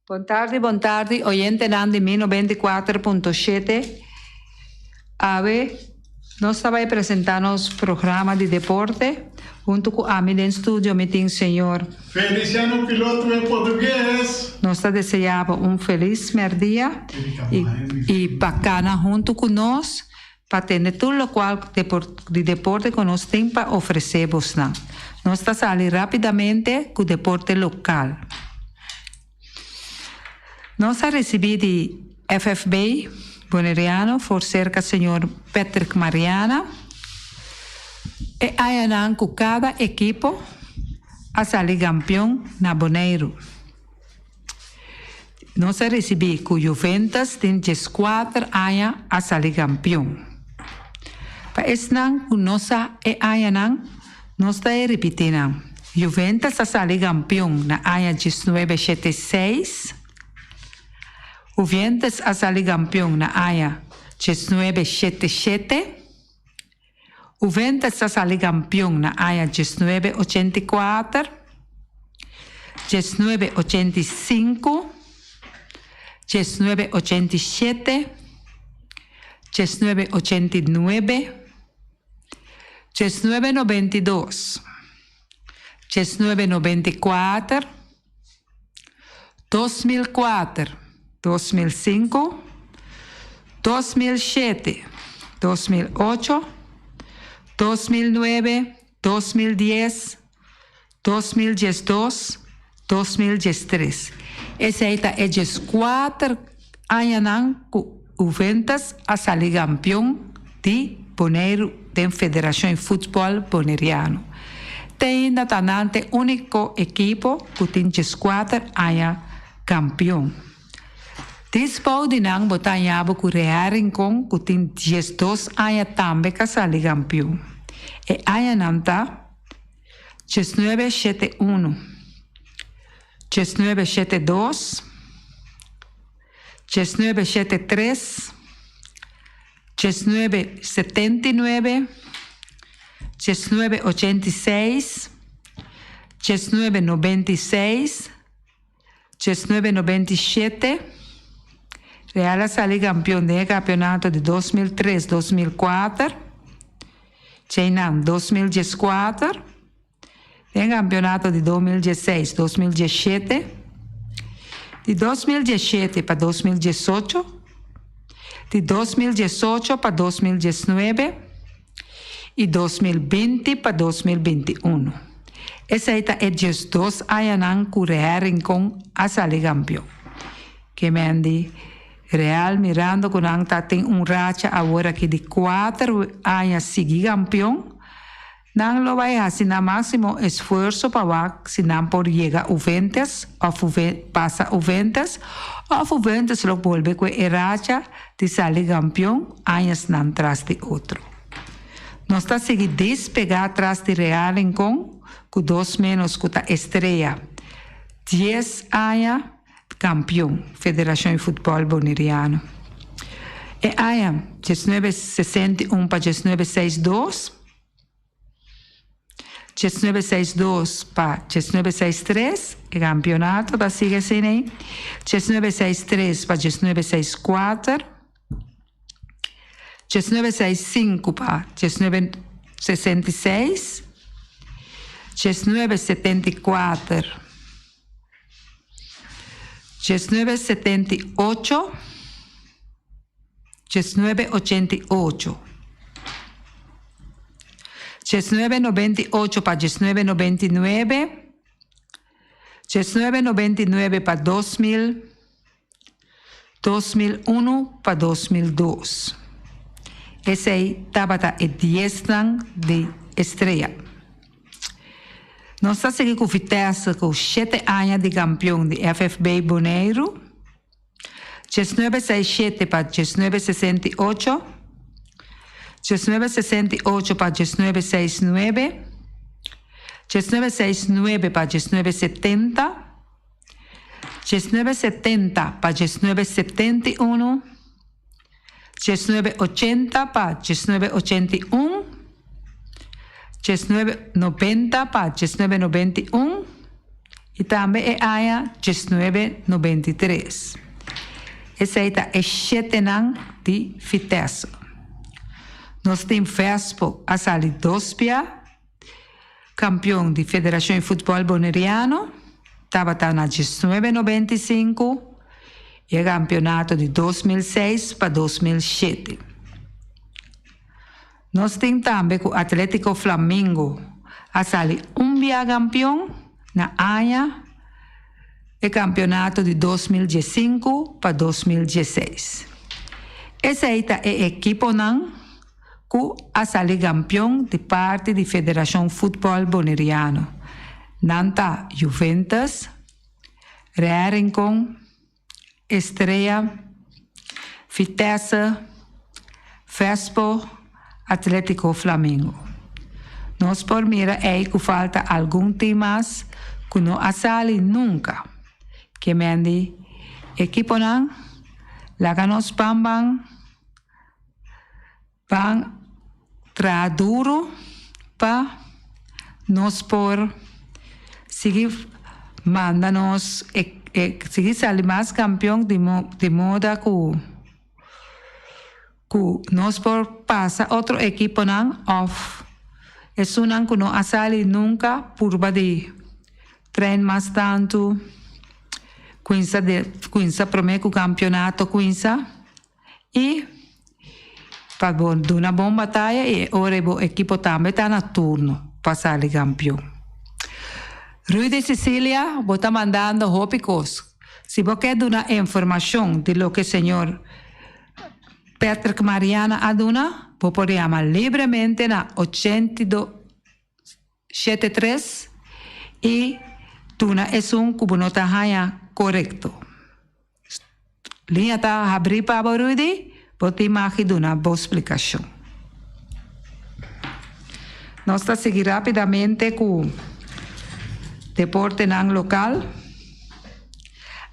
Bon tardi, bon tardi, oyentenan di mi 94.7. Awe nos ta bai presenta nos programa di deporte. Hunto cu ami den studio mi tin señor. Feliciano Piloto e Portugues. Nos ta desea bo un feliz merdia y y pa cana hunto cu nos pa tende tur locual di deporte cu nos tin pa ofrece bosnan. Nos ta sali rapidamente cu deporte local. Nos a recibi di FFB Boneriano for cerca señor Patrick Mariana e añanan cu cada ekipo a sali gampeon na Boneiru. Nos a ricibi cu Juventus tin dieskuater aña a sali gampeon. Pa esnan cu no sa e añanan, nos ta e ripiti nan. Juventus a sali gampeon na aña diesnuebe shete seis. Juventus a sali gampeon na aña diesnuebe shete shete. Juventus a sali kampion na aña 1984, 1985, 1987, 1989, 1992, 1994, 2004, 2005, 2007, 2008, 2009, 2010, 2012, 2013. Esei ta e dieskuater añanan ku Juventus a sali kampion di Boneiru den Federashon Futbòl Boneriano. Te ainda ta nan t'e úniko ekipo ku tin dieskuater aña kampion. Disbou di nan bo ta haña bo ku Real Rincon ku tin 12 aña tambe ka sali kampion. E añanan ta, 19 shete unu, 19 shete dos, 19 shete tres, 1979, 1986, 1996, 1997. Real a sali kampion den e kampeonato di 2003, 2004, djeinan 2014, den kampeonato di 2016, 2017, di 2017 pa 2018, di 2018 pa 2019 i 2020 pa 2021. Esei ta e 12 añanan ku Real Rincon a sali kampion. Ke men di Real mirando ku nan ta tin un racha awor aki di kuater aña sigui kampion, Nan lo bai hasi nan máksimo esfuerso pa wak si nan por yega Juventus òf pasa Juventus òf Juventus lo bolbe ku e racha di sali kampion añasnan tras di otro. Nos ta sigui despegá tras di Real Rincon ku dos ménos ku ta Estrella 10 aña kampion Federashon di Futbòl Boneriano. E aña 1961 pa 1962. 1962 pa 1963, e kampionato ta sigui asina ei. 1963 pa 1964, 1965 pa 1966, 1974, 1978, 1988, 1998 pa 1999, 1999 pa 2000, 2001 pa 2002. Esei tabata e diesnan di Estrella. Nos ta sigui ku Vitesse ku shete aña di kampion di FFB Boneiru. 1967 pa 1968, 1968 pa 1969, 1969 pa 1970, 1970 pa 1971, 1980 pa 1981, 1990 pa 1991. I tambe e aña 1993. Esei ta e shetenan di Vitesse. Nos tin Vespo a sali dos bia kampion di Federashon di Futbòl Boneriano, tabata na 1995 i e kampionato di 2006 pa 2007. Nos tin tambe ku Atletico Flamingo a sali un bia kampion na aña e kampionato di 2015 pa 2016. Esei ta e ekiponan ku a sali kampion di parti di Federashon Futbòl Boneriano. Nan ta Juventus, Real Rincon, Estrella, Vitesse, Vespo, Atletico Flamingo. Nos por mira ei ku falta algun tim mas ku no a sali nunka. Ke men di ekiponan laga nos ban ban ban traha duru pa nos por sigui manda nos sigui sali mas kampion di moda ku ku nos por pasa otro ekiponan òf esunnan ku no a sali nunka purba di train mas tantu kuinsa kuinsa promé ku kampionato kuinsa. I pa bo duna bon bataya i e ora bo ekipo tambe ta na turno pa sali kampion. Rudy Cecilia, bo ta mandando hopi kos. Si bo ke duna informashon di loke señor Patrick Mariana a duna, bo por yama libremente na 82 73 i duna esun ku bo no ta haña korekto. Liña ta habrí pa bo Rudy, bo tin magi duna bo splikashon. Nos ta sigui rápidamente ku deportenan lokal.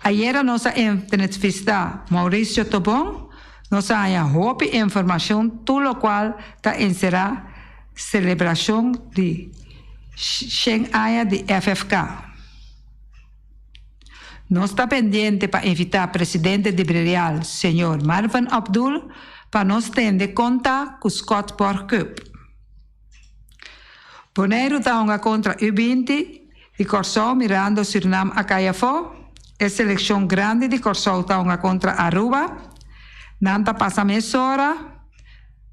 Ayera nos a entrevistá Mauricio Tobon, nos a haña hopi informashon tur lokual ta enserá selebrashon di shen aña di FFK. Nos ta pendiente pa invitá presidente di Brireal, señor Marvin Abdul, pa nos tende kon ta ku Scott Borg Cup. Boneiru ta hunga kontra U20 di Kòrsou mirando Surinam a kai afó. E selekshon grandi di Kòrsou ta hunga kontra Aruba. Nan ta pasa mesora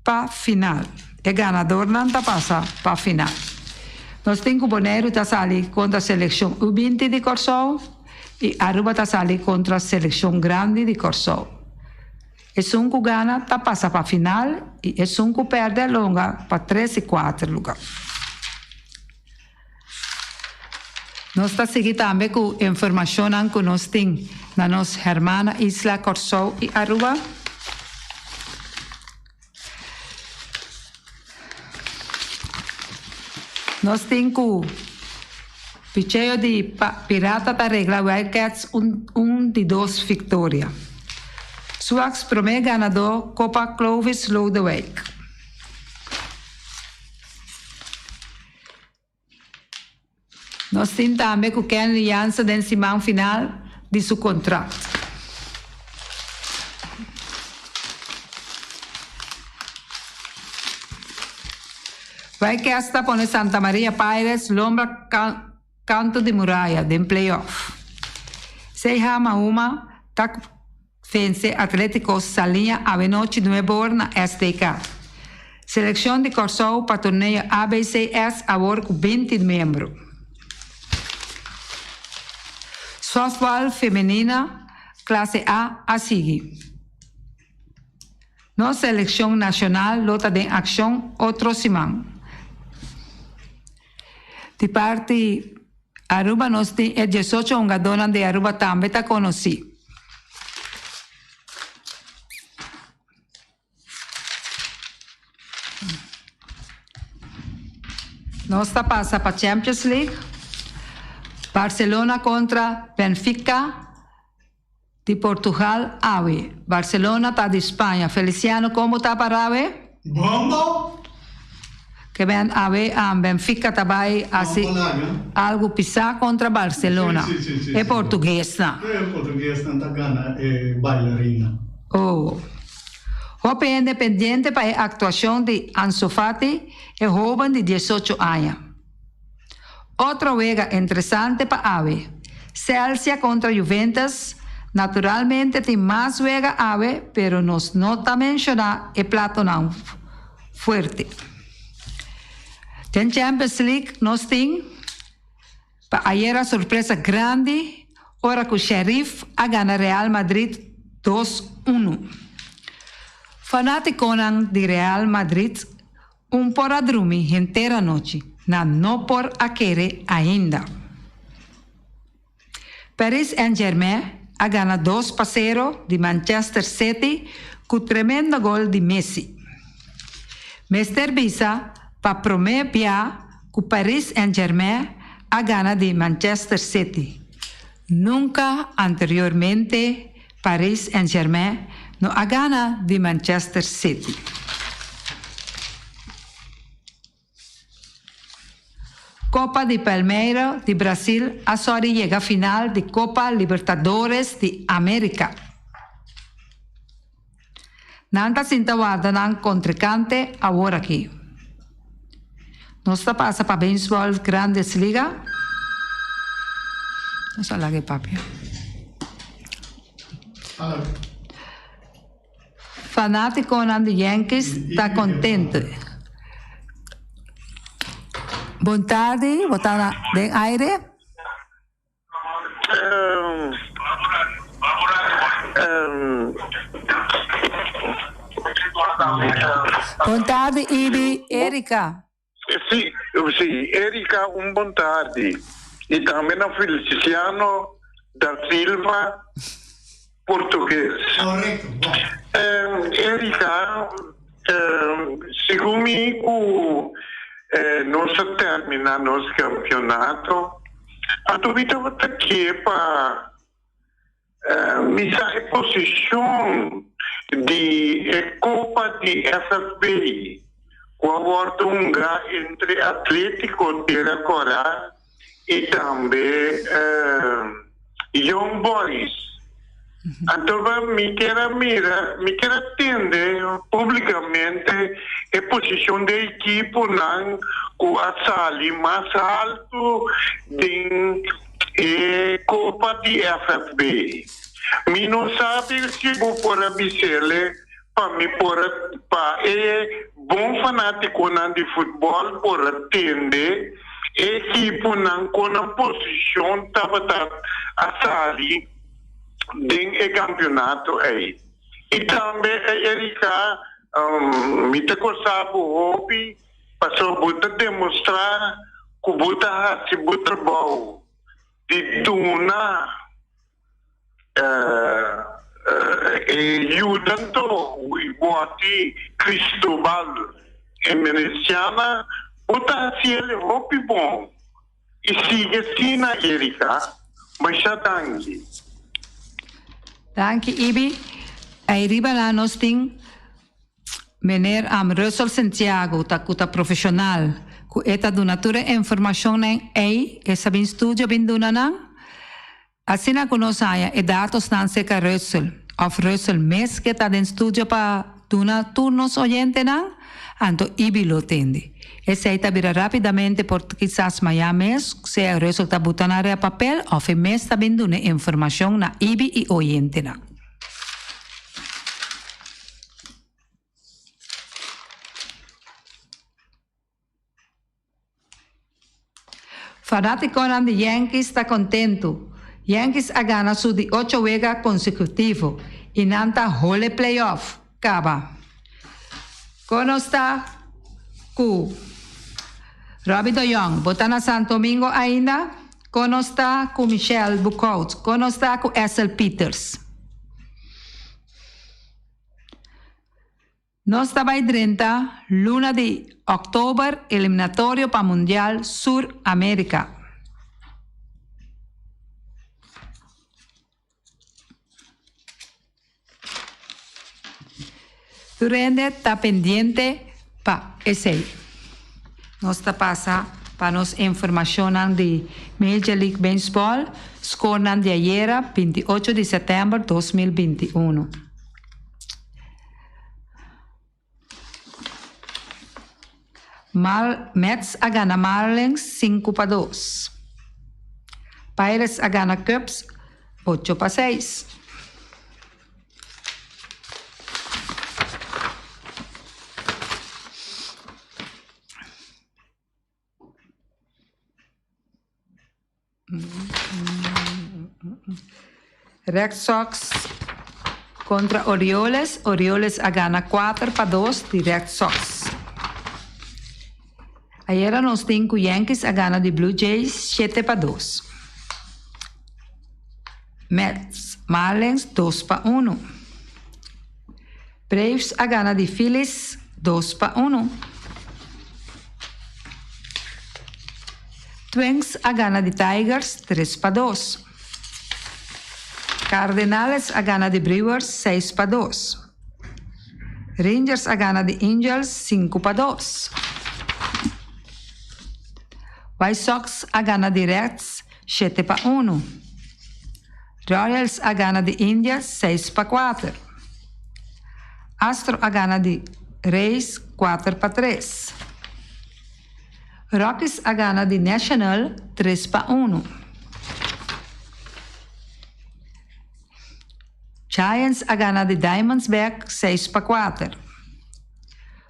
pa final. E ganadornan ta pasa pa final. Nos tin ku Boneiru ta sali kontra selekshon U20 di Kòrsou i Aruba ta sali kontra selekshon grandi di Kòrsou. Esun ku gana ta pasa pa final i esun ku pèrdè lo hunga pa tres i kuater lugá. Nos ta sigui tambe ku informashonnan ku nos tin na nos hermana isla Kòrsou i Aruba. Nos tin ku picheo di Pirata ta regla Wildcats un un di dos viktoria. Suaks promé ganadó Kopa Clovis Lodewijk. Nos tin tambe ku Kenley Jansen den siman final di su kontrakt. Wildcats ta pone Santa Maria Pirates lombra kanto di muraya den playoff. CH Mahuma ta Vence Atletico Saliña awenochi nuebe or na STK. Selekshon di Kòrsou pa torneo ABCS awor ku 20 miembro. Softbal femenina klase A a sigui. Nos selekshon nashonal lo ta den akshon otro siman. Di parti Aruba nos tin e 18 hungadónan di Aruba tambe ta konosí. Nos ta pasa pa Champions League. Barcelona kontra Benfica di Portugal awe. Barcelona ta di Spaña. Feliciano kon bo ta para awe? Bon bon. Ke ben awe Benfica ta bai hasi algu pisá kontra Barcelona. E portuguesnan. E portuguesnan ta gana e bailarina. Oh. Hopi hende pendiente pa e aktuashon di Ansu Fati, e hoben di diesocho aña. Otro wega interesante pa awe, Celsia kontra Juventus, naturalmente tin mas wega awe pero nos no ta menshoná e platonan fuerte. Den Champions League nos tin pa ayera sorpresa grandi ora ku Sheriff a gana Real Madrid dos uno. Fanatikonan di Real Madrid Un por a drumi henter anochi, nan no por a kere ainda. Paris Saint-Germain a gana dos pa sero di Manchester City ku tremendo gol di Messi. Mester bisa pa promé bia ku Paris Saint-Germain a gana di Manchester City. Nunka anteriormente Paris Saint-Germain no a gana di Manchester City. Copa di Palmeira di Brasil a sòri yega final di Copa Libertadores di America. Nan ta sinta warda nan kontrinkante awor aki. Nos ta pasa pa Beisbòl Grandes Liga. Nos a laga e papia. Fanátikonan di Yankees ta kontento. Bon tardi, bo ta den aire. Bon tardi Ibi, Erika. Si, si, Erika un bon tardi y tambe na Feliciano da Silva Portugues. Correcto, bon. Erika, segun mi cu nos a termina nos campeonato, anto mi tabata ke pa misa e posicion di e Copa di FFB cu a wordo hunga entre Atletico Tera Cora y tambe Young Boys. Anto mi kier a mira, mi kier a tende publicamente e posicion di e ekiponan cu a sali mas halto den e Copa di FFB. Mi no sabi si bo por a bisele pa mi por a, pa e bon fanaticonan di futbol por a tende e ekiponan con nan posicion tabata a sali den e campeonato ey. Y tambe Erika, mi ta goza bo hopi pasobra bo ta demostra cu bo ta haci bo trabou di duna E yudanto Guati Cristobal Emerenciana bo ta haci el hopi bon y sigui asina Erika. Masha danki. Danki Ibi. Ey riba la nos tin Meneer Russell Santiago ta cu ta profesional cu e ta duna tur e informacionnan ey e sa bin studio bin duna nan. Asina ku nos haña e datosnan serka Russell òf Russell mes ke ta den studio pa duna tur nos oyentenan, anto Ibi lo tende. Esei ta bira rápidamente por kisas maña mes, sea Russell ta buta nan rea papel òf e mes ta bin duna e informashon na Ibi i oyentenan. Fanátikonan di Yankees ta kontentu. Yankees a gana su di ocho wega konsekutivo i nan ta hole playoff kaba. Kon nos ta ku Robbie de Jong? Bo ta na Santo Domingo ainda? Kon nos ta ku Michelle Boekhout? Kon nos ta ku Essel Pieters? Nos ta bai drenta luna di òktober eliminatorio pa Mundial Sur Amerika. Tur hende ta pendiente pa esei. Nos ta pasa pa nos informashonnan di Major League Baseball, skornan di ayera 28 di sètèmber 2021. Mal Mets a gana Marlins 5-2. Pirates a gana Cubs 8-6. Red Sox kontra Orioles. Orioles a gana 4-2 di Red Sox. Ayera nos tin ku Yankees a gana di Blue Jays 7-2. Mets Marlins 2-1. Braves a gana di Phillies 2-1. Twins a gana di Tigers 3-2. Cardenales a gana di Brewers 6-2. Rangers a gana di Angels 5-2. White Sox a gana di Reds 7-1. Royals a gana di Indians 6-4. Astro a gana di Rays 4-3. Rockies a gana di National 3-1. Giants a gana di Diamondback 6-4.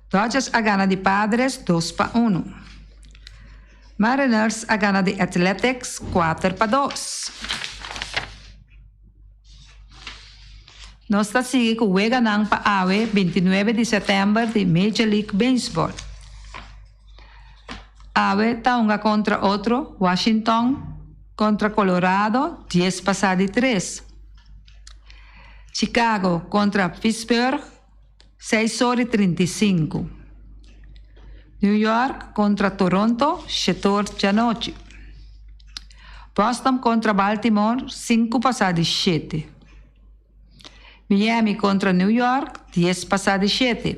Dodgers a gana di Padres 2-1. Mariners a gana di Athletics 4-2. Nos ta sigui ku weganan pa awe 29 di sètèmber di Major League Baseball. Awe ta hunga kontra otro Washington kontra Colorado 10 pasá di 3. Chicago kontra Pittsburgh 6 or i 35. New York kontra Toronto 7 or djanochi. Boston kontra Baltimore 5 pasá di 7. Miami kontra New York 10 pasá di 7.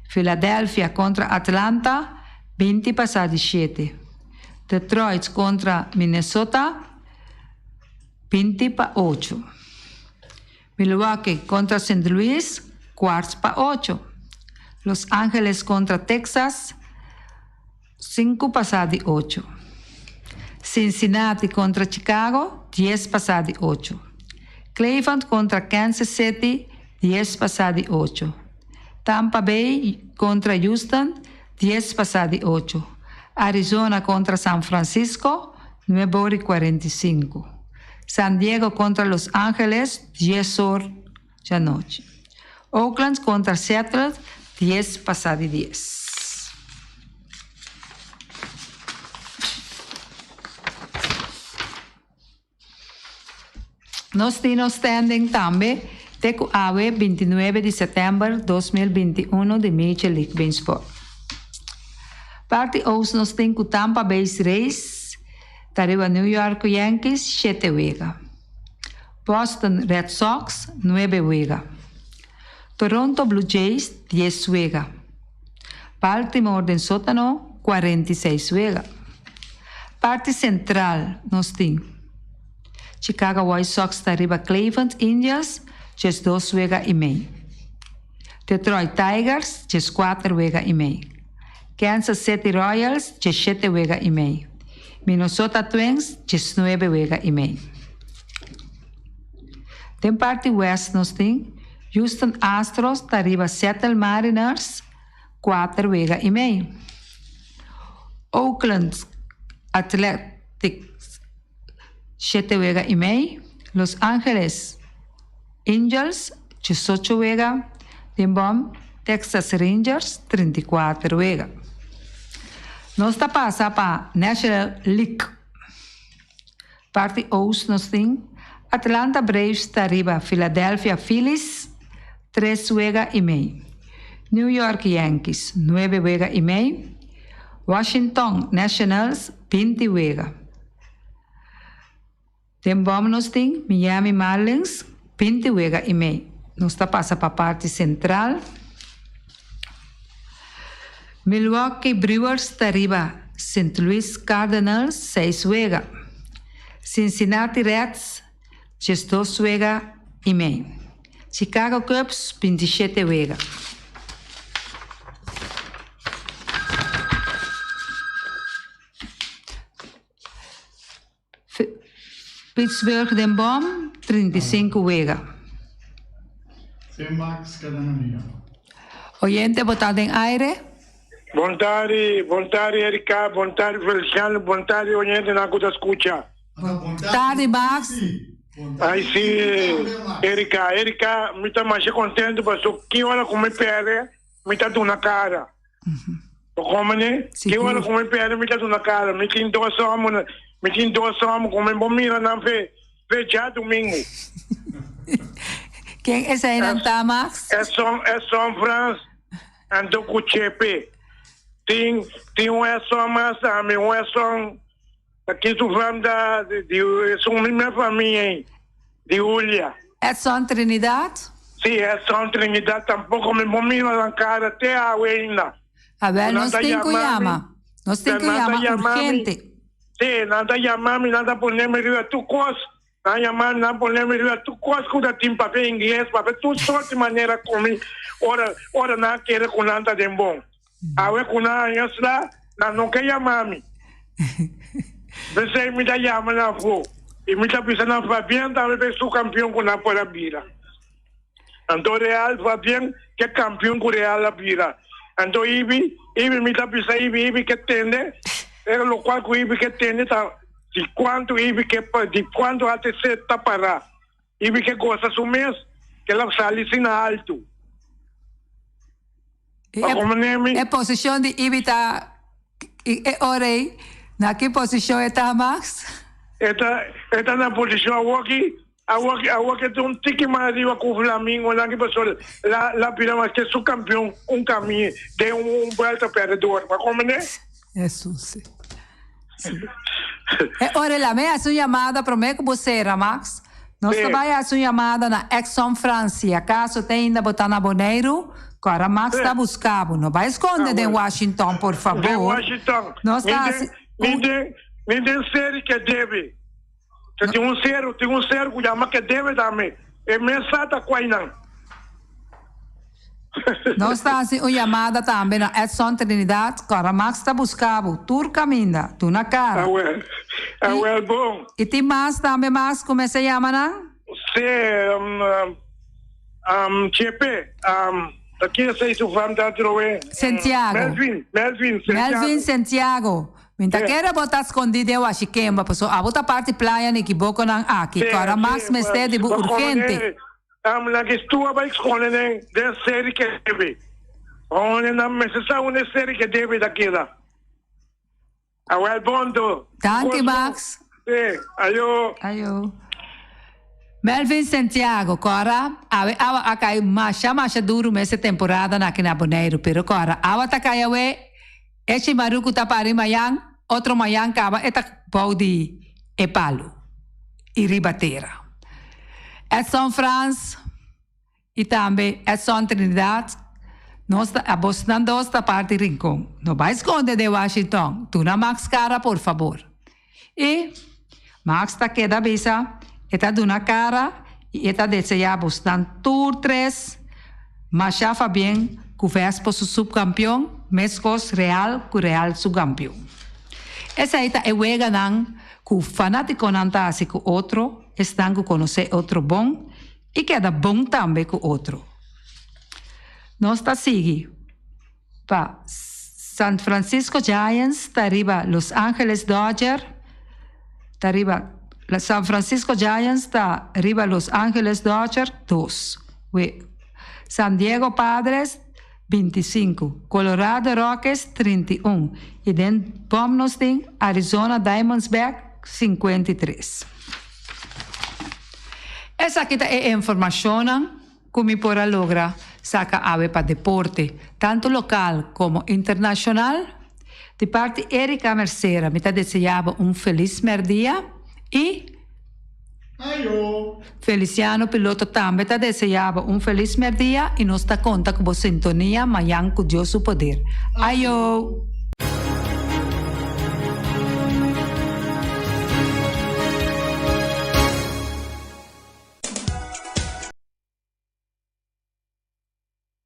Philadelphia kontra Atlanta 20 pasá di 7. Detroit kontra Minnesota 20 pa 8. Milwaukee kontra St. Louis kuart pa 8. Los Angeles kontra Texas 5 pasá di 8. Cincinnati kontra Chicago 10 pasá di 8. Cleveland kontra Kansas City 10 pasá di 8. Tampa Bay kontra Houston 10 pasá di 8. Arizona kontra San Francisco 9 or i 45. San Diego kontra Los Angeles 10 or djanochi. Oakland kontra Seattle 10 pasá di 10. Nos tin nos standing tambe te ku awe 29 di sètèmber 2021 di Major League Baseball. Parti Oost nos tin ku Tampa Bay Rays ta riba New York Yankees 7 wega. Boston Red Sox 9 wega. Toronto Blue Jays 10 wega. Baltimore den sótano 46 wega. Parti Sentral nos tin Chicago White Sox ta riba Cleveland Indians 12 wega i mei. Detroit Tigers 14 wega i mei. Kansas City Royals 17 wega i mei. Minnesota Twins 19 wega i mei. Den parti West nos tin Houston Astros ta riba Seattle Mariners 4 wega i mei. Oakland Athletics 7 wega i mei. Los Angeles Angels 18 wega. Den bòm Texas Rangers 34 wega. Nos ta pasa pa National League. Parti Oost nos tin Atlanta Braves ta riba Philadelphia Phillies 3 wega i mei. New York Yankees 9 wega i mei. Washington Nationals 20 wega. Den bòm nos tin Miami Marlins 20 wega i mei. Nos ta pasa pa parti sentral. Milwaukee Brewers ta riba Sint Louis Cardinals seis wega. Cincinnati Reds 12 wega i mei. Chicago Cubs 27 wega. Pittsburgh den bom 35 wega. Sin Max kada na mia. Oyente bo ta den aire. Bon tardi, bon tardi Erika, bon tardi Feliciano, bon tardi oyentenan ku ta skucha. Bon tardi Max. Ai si Erika, Erika mi ta masha kontentu paso ki ora ku mi perde mi ta duna kara. Bo komene? Ki ora ku mi perde mi ta duna kara. Mi tin dos homo, mi tin dos homo ku mi bo mira nan fe fe djadumingu. Ken eseinan ta Max? Edson, Edson Frans anto ku Chepe. Tin tin un Edson mas tambe, un Edson aki su fam ta di esun misma famia ei, di Julia. Edson Trinidad? Sí, Edson Trinidad tampoco mi por mira nan cara te awe ainda. Awel, nos tin cu yama. Nos tin cu yama urgente. Sí, nan ta yama mi, nan ta pone mi riba tur cos. Nan yama mi, nan pone mi riba tur cos cu ta tin papia ingles, papia tur soort di manera cu mi ora, ora nan a kere cu nan ta den bon. Awe cu nan haña sla, nan no ke yama mi. P'esei mi ta yama nan afó i mi ta bisa nan Fabian tambe p'e su kampion ku nan por a bira. Anto Real, Fabian ke kampion ku Real a bira. Anto Ibi, Ibi mi ta bisa Ibi, Ibi ke tende, e lokual ku Ibi ke tende ta di kuantu Ibi ke di kuantu ATC ta pará. Ibi ke gosa su mes, kel a sali asina altu. Pa komo nemi. E posishon di Ibi ta e ora ei, na ki posishon e ta Max? E ta e ta na posishon awoki, awoki awoki e ta un tiki mas ariba ku Flamingo nan ki pasobra la la bira mas ke su kampion un kami den un buelta pèrdedor. Pa komo ne? Hesus. E ora la me haci un yamada prome cu bo cera, Max. Nos ta bay haci un yamada na Exxon Frans. Si acaso te ainda bo ta na Boneiru, cora Max ta busca bo. No bay sconde den Washington, por favor. Den Washington. Nos ta haci un. Ni den seri ke debe. Tin un seru, tin un seru cu yama ke debe tambe. E mes sa ta cuai nan. Nos ta hasi un yamada tambe na Edson Trinidad, Cora Max ta busca bo tur caminda, duna cara. Awel, awel bon. Y tin mas tambe Max cu mester yama nan? Si, Chepe, ta kie esey su fam ta trowe? Santiago. Melvin, Melvin Santiago. Melvin Santiago. Mi ta kere bo ta skondi den Washikemba, pasobra abo ta parti playa ni kiboko nan aki. Cora Max mester di bo urgente. Am nan ki stua bai skonde den den seri ke debe. Honde nan mester sa unda e seri ke debe ta keda. Awel bon to. Danki Max. Si, ayo. Ayo. Melvin Santiago, Kora, awe awa a kai masha masha duru mes e temporada na aki na Boneiru, pero kora awa ta kai awe, e chimaru ku ta pari mayan, otro mayan kaba e ta bou di e palu i riba tera. Edson Frans i tambe Edson Trinidad, nos ta, abosnan dos ta parti Rincon. No bai skonde den Washington, duna Max kara por fabor. I Max ta keda bisa, e ta duna kara i e ta deseá bosnan tur tres masha fabien ku Vespo su subkampion, meskos Real ku Real su kampion. Esei ta e weganan ku fanátikonan ta hasi ku otro, esnan ku konosé otro bon i keda bon tambe ku otro. Nos ta sigui pa San Francisco Giants ta riba Los Angeles Dodger ta riba San Francisco Giants ta riba Los Angeles Dodger dos we San Diego Padres 25, Colorado Rockies 31 y den bom nos tin Arizona Diamondback 53. Esaki ta e informacionnan cu mi por a logra saca awe pa deporte, tanto local como internacional. Di parti Erica Mercera mi ta desea bo un feliz merdia y. Ayo! Feliciano Piloto tambe ta deseá bo un felis merdia i nos ta konta ku bo sintonia mañan ku Dios su poder. Ayo!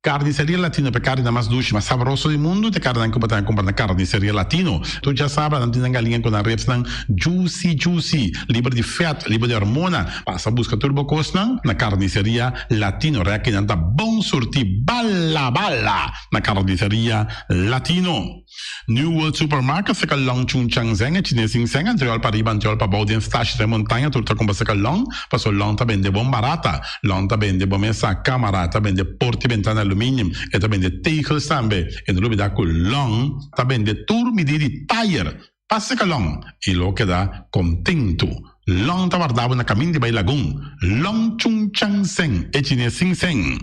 Carniceria Latino pa e carninan mas dushi, mas sabroso di mundu, ta e carninan cu bo ta cumpra na Carniceria Latino. Tur djasabra nan tin nan galiña cu nan ribsnan juicy juicy, liber di vet, liber di hormona. Pasa busca tur bo cosnan na Carniceria Latino. Rekinan ta bon surti bala bala na Carniceria Latino. New World Supermarket seka long Chung Chang Zeng e chines sin seng antriol pa riba antriol pa bou den stash den montaña tur ta kumpra seka long paso long ta bende bon barata long ta bende bo mesa kamara ta bende porti bentana aluminium e ta bende tegels tambe e no lubida ku long ta bende tur midi di tayer pa seka long i lo keda kontentu Long ta warda bo na kamin di bai Lagun. Long Chung Chang Seng, e chines sin seng.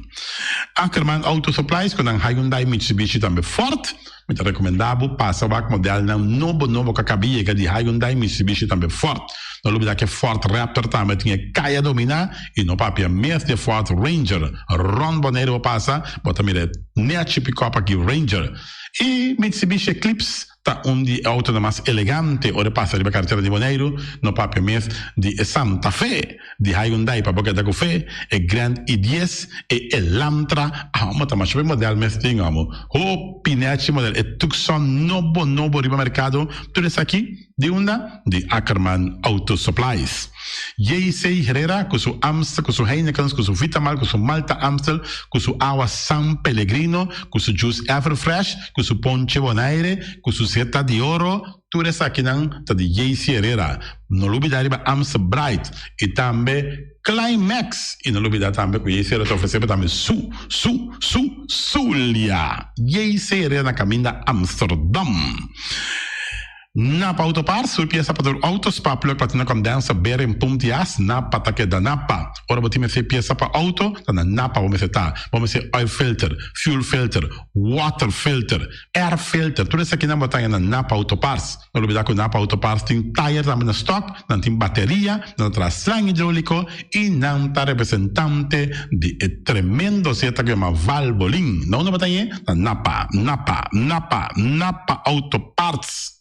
Ackerman Auto Supplies ku nan Hyundai, Mitsubishi tambe Ford. Mi ta rekomendá bo pasa wak modelnan nobo nobo ku a kaba yega di Hyundai, Mitsubishi tambe Ford. No lubidá ku e Ford Raptor tambe tin e kaya dominá i no papia mes di e Ford Ranger. Rònt Boneiru bo pasa, bo ta mira e nechi pikòp aki Ranger. I Mitsubishi Eclipse. Ta un di e autonan mas elegante ora e pasa riba karetera di Boneiru, no papia mes di e Santa Fe di Hyundai pa bo keda ku fe, e Grand i dies, e Elantra, amo ta masha bon model mes tin amo, hopi nechi model, e Tucson nobo nobo riba merkado, tur esaki di unda? Di Ackerman Auto Supplies. JC Herrera ku su Amstel, ku su Heinekens, ku su Vitamal, ku su Malta Amstel, ku su awa San Pellegrino, ku su juice Everfresh, ku su ponche Bonaire, ku su seta di oro, tur esakinan ta di JC Herrera. No lubida riba Amstel Bright i tambe Climax. I no lubida tambe ku JC Herrera ta ofresé bo tambe su, su, su, Zulia. JC Herrera na kaminda Amsterdam. Napa Auto Parts, tur piesa pa tur auto, spark plug, platina condenser, bearing, pump di as, Napa ta keda Napa. Ora bo tin mester piesa pa auto, ta na Napa bo mester ta. Bo mester oil filter, fuel filter, water filter, air filter, tur esakinan bo ta haña na Napa Auto Parts. No lubida ku Napa Auto Parts tin tayer tambe na stock, nan tin bateria, nan ta traha slang hidrolico y nan ta representante di e tremendo zeta ku yama Valvoline. Na unda bo ta hañ'e? Na Napa, Napa, Napa, Napa Auto Parts.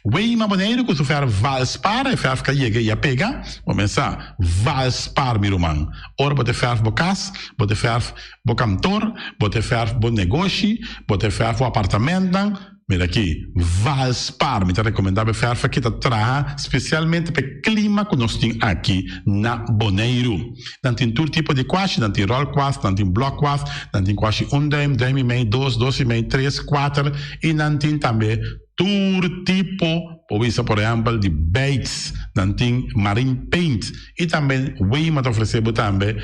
Weima Boneiru ku su fèrf Valspar, e fèrf ka yega i a pega. Bo mesa Valspar mi ruman. Ora bo te fèrf bo kas, bo te fèrf bo kantor, bo te fèrf bo negoshi, bo te fèrf bo apartamentnan, mira aki, Valspar. Mi ta rekomendá bo e fèrf aki ta traha spesialmente pa e klima ku nos tin aki na Boneiru. Nan tin tur tipo di kwashi, nan tin ròl kwas, nan tin blòk kwas, nan tin kwashi un duim, duim i mei, dos, dos i mei, tres, kuater i nan tin tambe tur tipo, por bisa por ehèmpel di beits, nan tin marine paint i tambe Weima ta ofresé bo tambe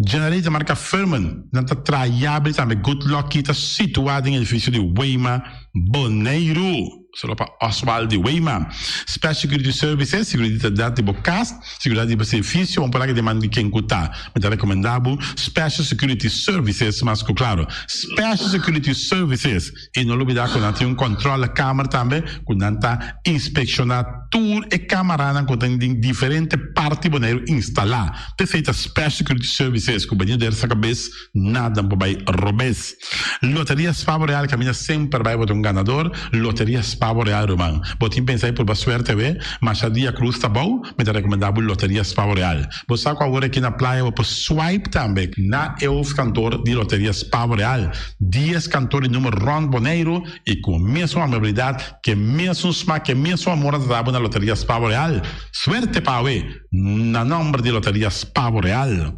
generator marka Firman, nan ta traha yabri tambe Good Lucky ta situá den edifisio di Weima Boneiru. Solo pa Oswald di Weima. Special Security Services, Seguridat di bo kas, seguridat di bo servisio, un por aki den man di ken ku ta. Mi ta rekomendá bo Special Security Services mas ku klaro. Special Security Services. I no lubidá ku nan tin un kòntròle kamer tambe ku nan ta inspekshoná tur e kamaranan ku tin den diferente parti Boneiru instalá. P'esei ta Special Security Services ku bini der sa kabes Nada por bai robes. Loteria Spavo Real caminda semper bai bo ta un ganador. Loteria Spavo Real ruman. Bo tin pensa di purba suerte awe? Masha dia cruz ta bou, mi ta recomenda bo Loteria Spavo Real. Bo sa cu awor aki na playa bo por swipe tambe na e hoofdkantoor di Loteria Spavo Real. Dies kantoor di numer rond Boneiru y cu mesun amabilidad, ke mesun smak, ke mesun amor nan ta da bo na Loteria Spavo Real. Suerte pa awe na nomber di Loteria Spavo Real.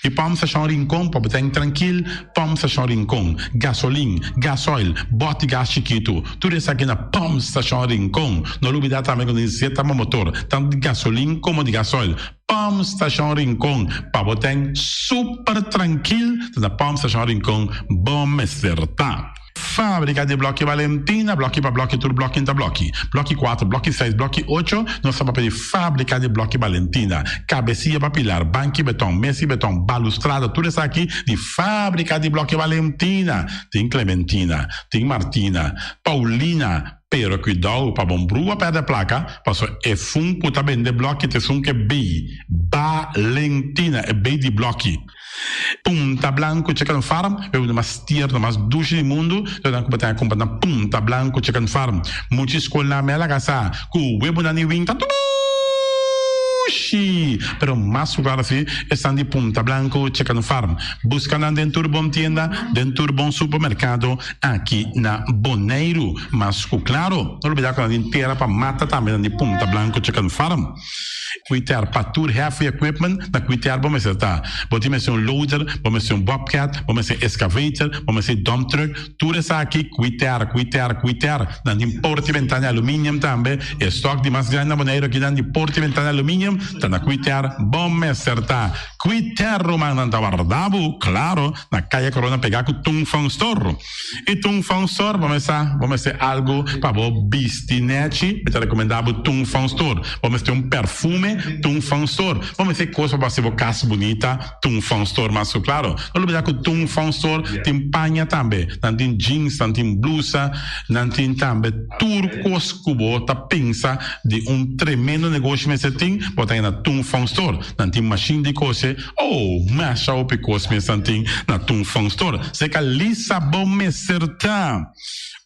I pòmp stashon Rincon pa bo ta trankil, pòmp stashon Rincon, gasolin, gasoil, bòt di gas chikitu, tur esaki na pòmp stashon Rincon. No lubidá tambe ku nesesita bo motor, tantu di gasolin komo di gasoil. Pòmp stashon Rincon pa bo ta super trankil, ta na pòmp stashon Rincon bo mester ta. Fábrika di Blòki Valentina, blòki pa blòki tur blòki ta blòki. Blòki kuater, blòki seis, blòki ocho, nos ta papia di Fábrika di Blòki Valentina. Kabesia pa pilar, banki beton, mesi beton, balustrada, tur esaki di Fábrika di Blòki Valentina. Tin Clementina, tin Martina, Paulina, pero kuidou pa bon brua pèrdè plaka, paso e fun ku ta bende blòki ta esun ke bei Valentina, e bei di blòki. Punta Blanco Chicken Farm, e uno mas tierno, mas dushi di mundu, lo nan ku bo ta kumpra na Punta Blanco Chicken Farm. Mucha skolnan mi a laga sa ku webonan di win ta dushi! Pero mas ku klaro si esnan di Punta Blanco Chicken Farm. Buska nan den tur bon tienda, den tur bon supermerkado aki na Boneiru. Mas ku klaro, no lubida ku nan tin tera pa mata tambe nan di Punta Blanco Chicken Farm. Kuiter pa tur heavy equipment na kuiter bo mester ta. Bo tin mester un loader, bo mester un bobcat, bo mester excavator, bo mester dump truck, tur esaki kuiter, kuiter, kuiter. Nan tin porta y ventana aluminium tambe. E stock di mas grandi na Boneiru aki nan di porta y ventana aluminium ta na kuiter bo mester ta. Kuiter ruman nan ta warda bo, claro, na Kaya Corona pega ku Tung Fong Store. I Tung Fong Store bo mester bo mester algu pa bo bisti nechi, mi ta rekomendá bo Tung Fong Store. Bo mester un perfume, Tung Fong Store. Bo mester kos pa bo hasi bo kas bunita, Tung Fong Store mas ku klaro. No lubidá ku Tung Fong Store tin paña tambe. Nan tin jeans, nan tin blusa, nan tin tambe tur kos ku bo ta pensa di un tremendo negoshi mester tin, bo ta haña na Tung Fong Store. Nan tin mashin di kose. Oh, masha hopi kos mes nan tin na Tung Fong Store. Seka Lisa bo mester ta.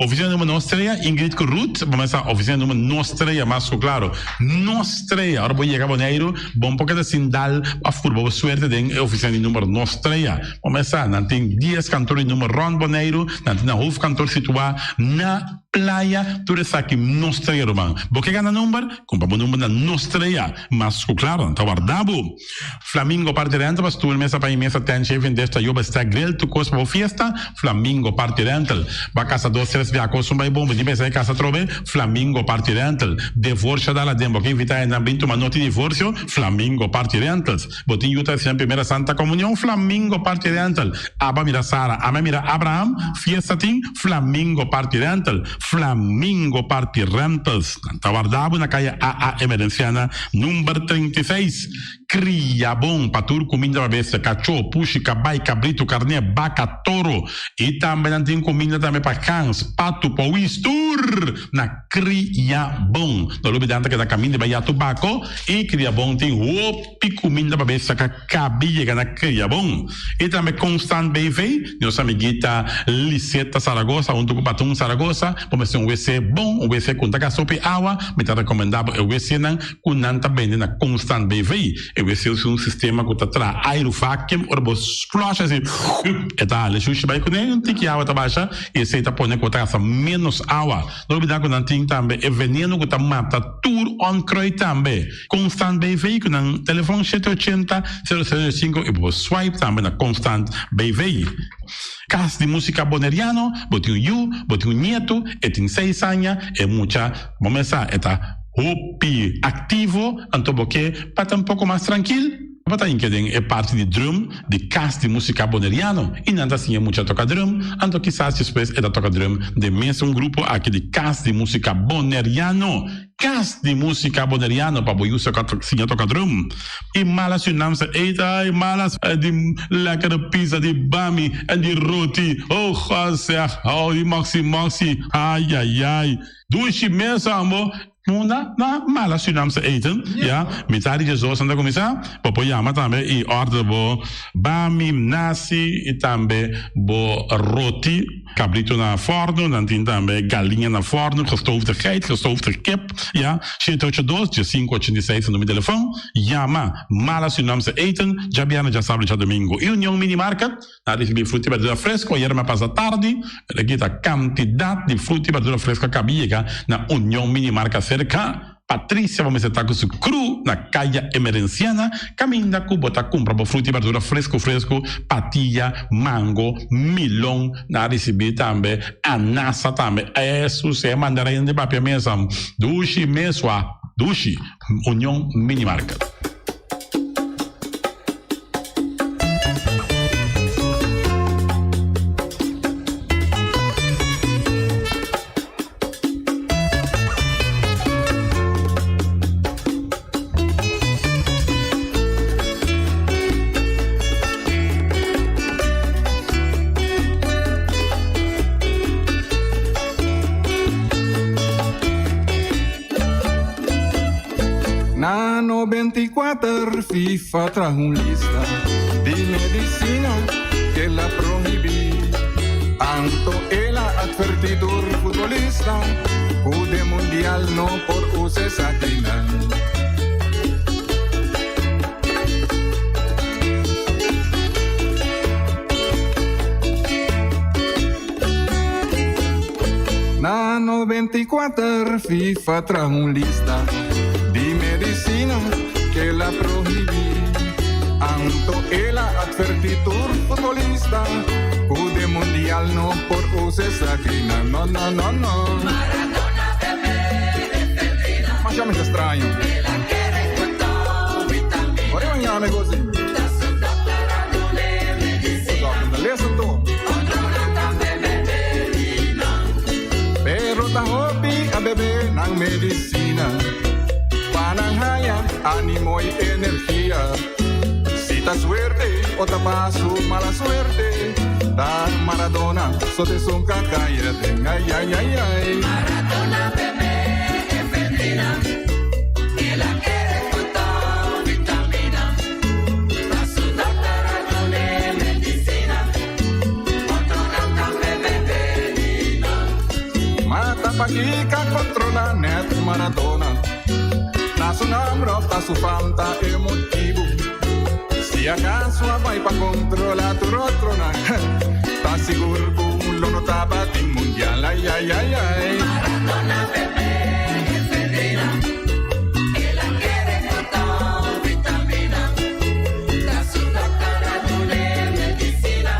Oficina numero nos trea, Ingrid ku Ruth, bo mester sa oficina numero nos trea mas ku klaro. Nos trea, ora bo yega Boneiru, bo no por keda sin dal of purba bo suerte den e oficina di numero nos trea. Bo mester sa, nan tin dies kantor di numero rond Boneiru, nan tin nan hoofdkantoor situa na Playa, tur esaki nos trea ruman. Bo ke gana number? Kumpra bo number na nos trea. Mas ku klaro, nan ta warda bo. Flamingo Party Rental pa stoel, mesa pa mesa, tent, shaving dish, tayoba, stack, grill, tur kos pa bo fiesta, Flamingo Party Rental. Ba kasa dos tres bia kos un bai bon, bo tin pensa e kasa atrobe, Flamingo Party Rental. Devorsio dal aden, bo ke invita hendenan bin tuma noti divorsio, Flamingo Party Rentals. Bo tin yu ta hasi nan primera Santa Comunion, Flamingo Party Rental. Aba mira Sara, ame mira Abraham, fiesta tin, Flamingo Party Rental. Flamingo Party Rentals. Nan ta warda bo na kaya AA Emerenciana number 36. Kria bon pa tur kuminda pa bestia, kachó, pushi, kabai, kabritu, karné, baka, toro. I tambe nan tin kuminda tambe pa gans, patu, powis, tur na Kria Bon. No lubida nan ta keda kaminda bai Yatu Bako i Kria Bon tin hopi kuminda pa bestia ka kabi yega na Kria Bon. I tambe Constant BV, nos amiguita Liseta Zaragoza huntu ku Patun Zaragoza, bo mester un wc bon, un wc ku no ta gasta hopi awa, mi ta rekomendá bo e wcnan ku nan ta bende na Constant BV. E wc usa un sistema ku ta traha airu vacuum, ora bo flush asi e ta hala e shushi bai kuné, un tiki awa ta basha i esei ta pone ku bo ta gasta ménos awa. No olbidá ku nan tin tambe e veneno ku ta mata tur onkruid tambe. Constant BV ku nan telefon shete ochenta, sero sero sinku i bo por swipe tambe na Constant BV. Kas di Musika Boneriano, bo tin un yu, bo tin un nietu, e tin seis aña, e mucha bo mes sa e ta hopi aktivo, anto bo ke pa ta un poko mas trankil, bo ta hinka den e parti di drum di Kas di Musika Boneriano i nan ta siña mucha toka drum, anto kisas despues e ta toka drum den mes un grupo aki di Kas di Musika Boneriano. Kas di Musika Boneriano pa bo yu siña toka drum. I mala Surinaamse eten, ai malas di lekkere pizza, di bami en di roti, oh God zeg, oh di moxi moxi, ai ai ai. Dushi mes ambo. Munda na mala Surinaamse eten, ya, mitad di djesdos nan ta kuminsá, bo por yama tambe i order bo bami, nasi i tambe bo roti. Cabrito na forno, nan tin tambe galiña na forno, gestoofde geit, gestoofde kip, ya, shete ocho dos, dje sinku ochenta i seis ta numero di telefon, yama Mala Surinaamse Eten, djabièrnè, djasabra, djadomingo. I Union Mini Market, nan ricibi fruta i berdura fresco, ayera mi a pasa tardi, pero aki ta cantidad di fruta i berdura fresco a caba yega na Union Mini Market cerca. Patricia bo mester ta ku su kru na Kaya Emerenciana kaminda ku bo ta kumpra bo fruta i berdura fresku fresku, patia, mango, milon, nan a risibí tambe anasa tambe. Esus e mandarin di papia mesa dushi mesua dushi. Union Mini Market. 94 FIFA traha un lista di medisina ku el a prohibí. Anto el a atvertí tur futbolista ku den mundial no por usa esakinan. Na 94 FIFA traha un lista di medisina ku el a prohibí. Anto el a atvertí tur futbolista ku den mundial no por usa esakinan. No, no, no, no. Masha masha straño. Ora mañana me gozi. Lesa to. Pero ta hopi a bebe nan medisina. Pa nan haya ánimo i energia. Si ta suerte o ta pa su mala suerte. Ta Maradona so t'esun k'a kai aden. Ai, ai, ai, ai. Maradona bebe efedrina. El a kere ku ta vitamina. Ta su dòkter a dun'é medisina. Otronan tambe bebe dina. Ma ta pakiko a kontrolá nèt Maradona. Ta su nòmber òf ta su fam ta e motibu. Si akaso a bai pa kontrolá tur otronan, ta sigur ku lo no tabatin mundial. Ai, ai, ai, ai. Maradona bebe efedrina. El a kere ku ta vitamina. Ta su dòkter a dun'é medisina.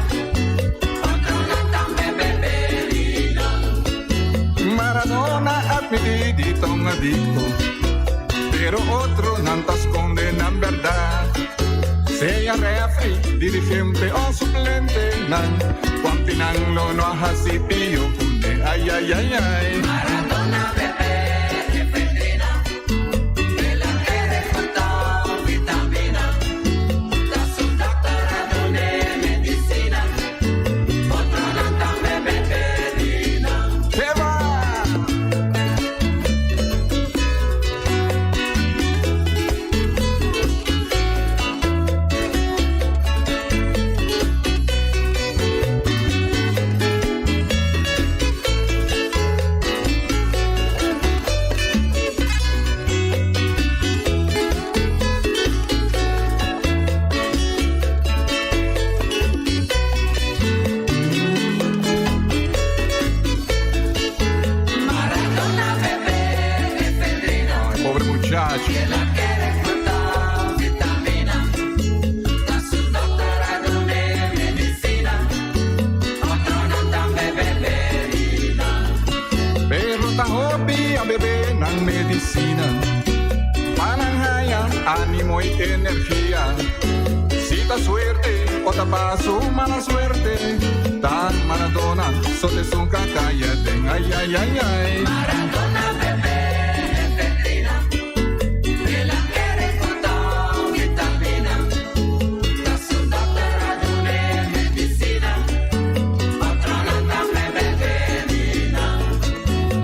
Otronan tambe bebe dina. Maradona a atmití di ta un adikto, pero otronan ta skonde nan bèrdat. Sea rèfri, dirigente o suplentenan, kuantinan lo no a hasi pio kuné. Ai, ai, ai, ai. Maradona bebe efedrina. El a kere ku ta vitamina. Ta su dòkter a dun'é medisina. Otronan tambe bebe dina. Eba! Maradona bebe efedrina. Ay, pobre muchacho. El a kere ku ta vitamina. Ta su dòkter a dun'é medisina. Otronan tambe bebe dina. Pero ta hopi a bebe nan medisina. Pa nan haya ánimo i energia. Si ta suerte o ta pa su mala suerte. Ta Maradona so t'esun k'a kai aden. Ai, ai, ai, ai. Maradona bebe efedrina. El a kere ku ta vitamina. Ta su dòkter a dun'é medisina. Otronan tambe bebe dina.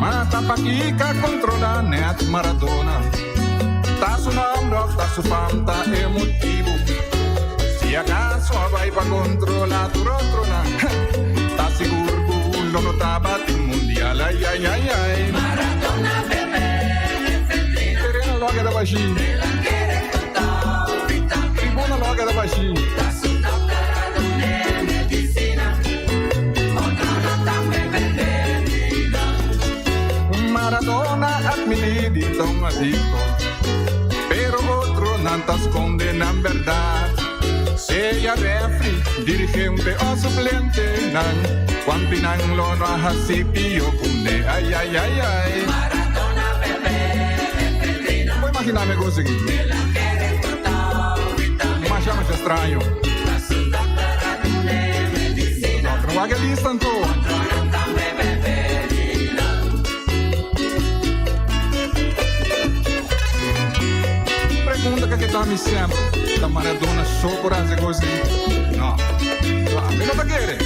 Ma ta pakiko a kontrolá nèt Maradona. Ta su nòmber òf ta su fam ta e motibu. Si akaso a bai pa kontrolá tur otronan, ta sigur ku lo no tabatin mundial. Ai, ai, ai, ai. Maradona bebe efedrina. Tereno lo a keda bashí. El a kere ku ta vitamina. Tribuna lo a keda bashí. Ta su dòkter a dun'é medisina. Otronan tambe bebe dina. Maradona a atmití di ta un adikto, pero otronan ta skonde nan bèrdat. Sea rèfri, dirigente o suplentenan, kuantinan lo no a hasi pio kuné. Ai, ai, ai, ai. Maradona bebe efedrina. Bo imaginá mi kos aki? El a kere ku ta vitamina. Masha masha straño. Ta su dòkter a dun'é medisina. Dòkter, wak e lista anto. Otronan tambe bebe dina. Pregunta ku a keda mi semper, ta Maradona so por hasi kos ei? No. Mi no ta kere.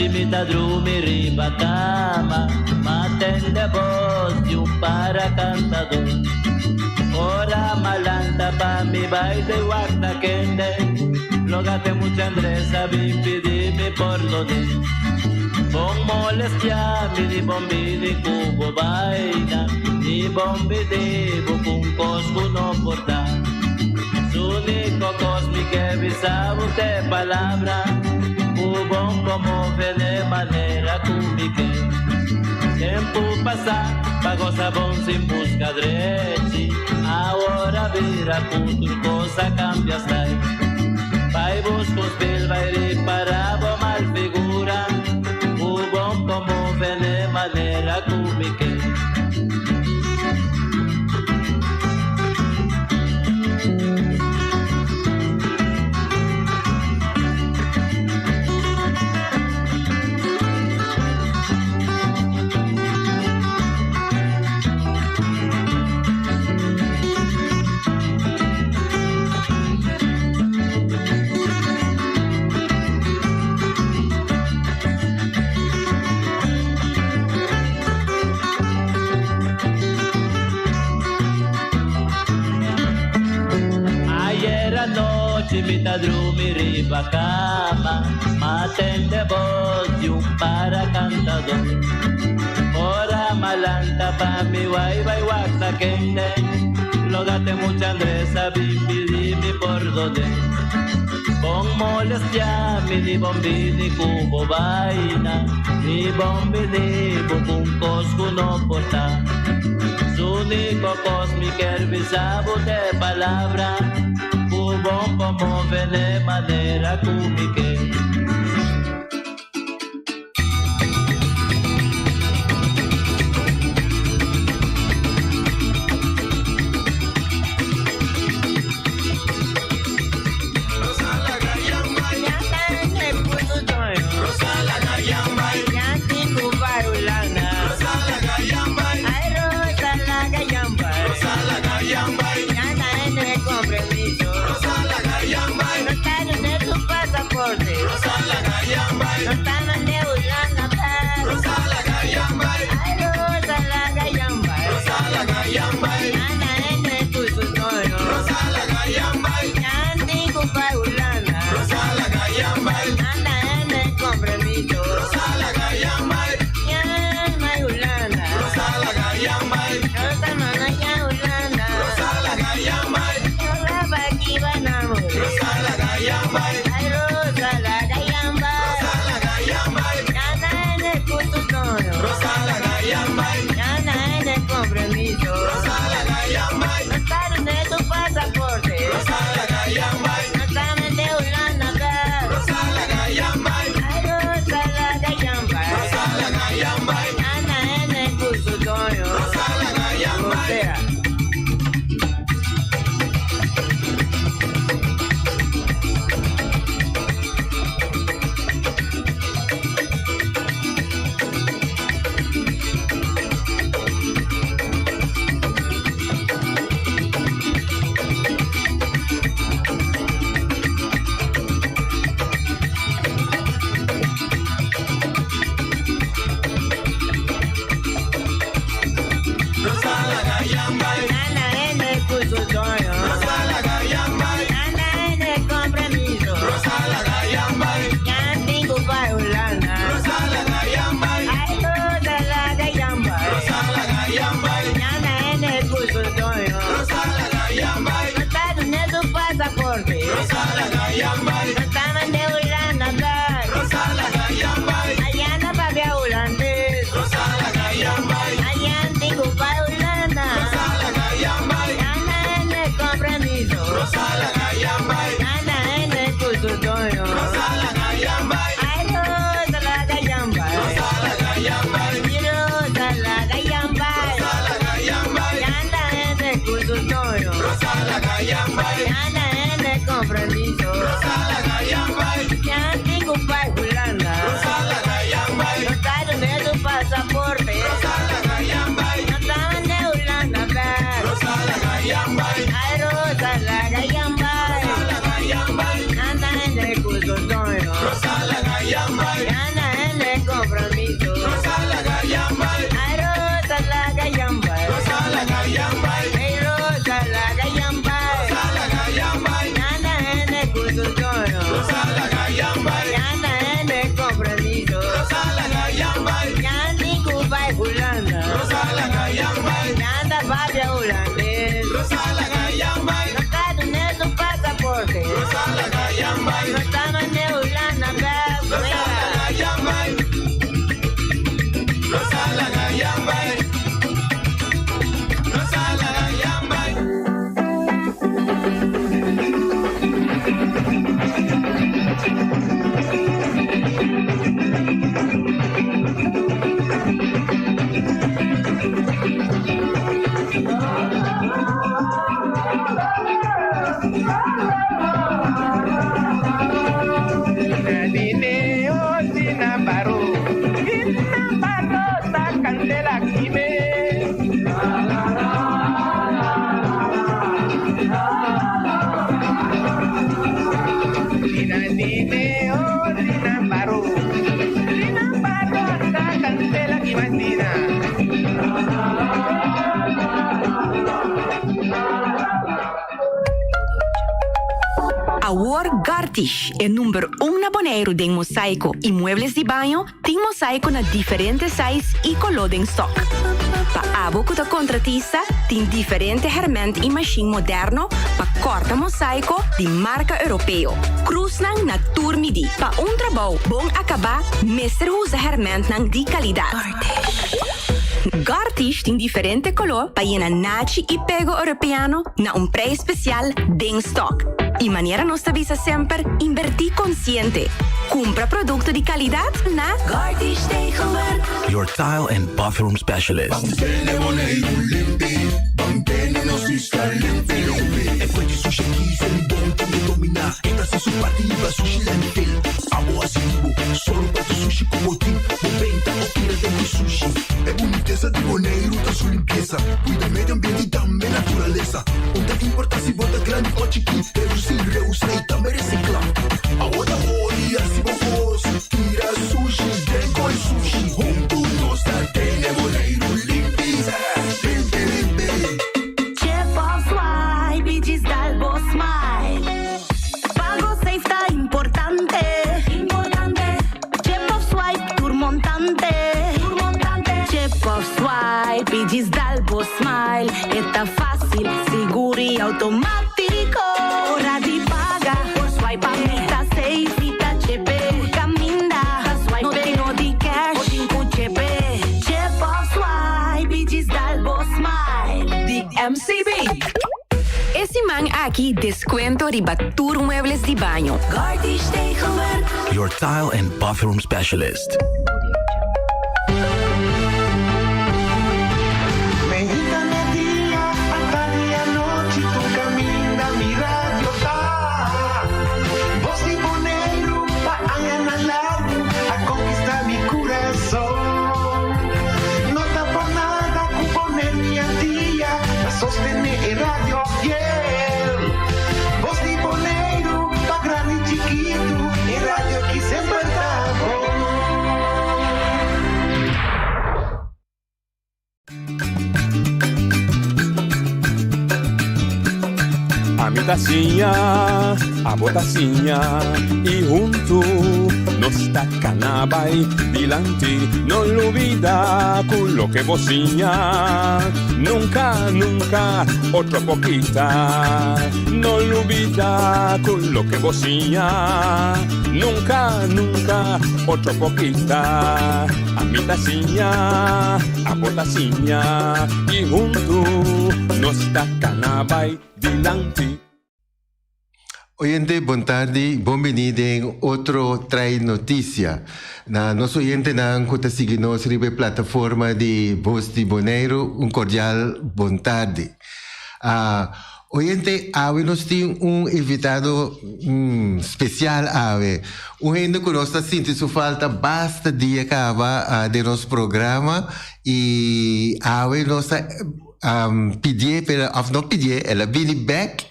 anochi mi ta drumi riba kama, m'a tende bos di un para kantadó. Ora m'a lanta pa mi bai te wak ta kende, logate mucha Andrés a bin pidi mi pordon'é. Bon molestia mi ni bon bini ku bo baina, ni bon bidi bo ku un kos ku no por ta. S'úniko kos mi ke bisa bo t'e palabra ku bon konmove den manera ku mi ke. Tempu pasá pa gosa bon sin buska drechi, awor a bira ku tur kos a kambia style. Bai buska un spil, bai ripará bo mal figura ku bon konmove den manera ku mi ke. Ayera nochi mi ta drumi riba kama, m'a tende bos di un para kantadó. Ora m'a lanta pa mi wai bai wak ta kende, logate mucha Andrés a bin pidi mi pordon'é. Bon molestia mi ni bon bini ku bo baina, ni bon bini bo ku un kos ku no por ta. S'úniko kos mi kier bisa bo t'e palabra ku bon por move n'e manera ku mi ke. Gartish, e number un na Boneiru den mosaiko i muebles di baño, tin mosaiko na diferente size i koló den stock. Pa abo ku ta kontratista, tin diferente hèrmènt i mashin moderno pa kòrta mosaiko di marka europeo. Krusnan na tur midí. Pa un trabou bon akabá mester usa hèrmèntnan di kalidat. Gartish tin diferente koló pa yena nachi i pego europeano na un prijs spesial den stock. I manera nos ta bisa semper, inbertí konsiente. Kumpra produkto di kalidat na Gartish Tegelwerk. Your tile and bathroom specialist. Chip of swipe i djis dal bo smile. Pago safe ta importante. Importante. Chip of swipe tur montante. Tur montante. Chip of swipe i djis dal bo smile. E ta fácil, sigur i automátiko. Ora di paga por swipe pa mi ta safe i ta chepe. Tur kaminda ta swipe. No tin no di cash bo tin ku chepe. Chip of swipe i djis dal bo smile. Di MCB. E siman aki descuento riba tur muebles di baño. Gartish Tegelwerk. Your tile and bathroom specialist. Ami ta siña, abo ta siña i huntu nos ta kana bai dilanti. No lubida ku loke bo siña nunka, nunka otro por kita. No lubida ku loke bo siña nunka, nunka otro por kita. Ami ta siña, abo ta siña i huntu nos ta kana bai dilanti. Oyente, bon tardi, bon bini den otro Trae Noticia. Na nos oyentenan ku ta sigui nos riba e plataforma di Bos di Boneiru, un kordial bon tardi. Ah, oyente, awe nos tin un invitado spesial awe. Un hende ku nos ta sinti su falta basta dia kaba den nos programa i awe nos ta pidié, pero òf no pidié, el a bini bèk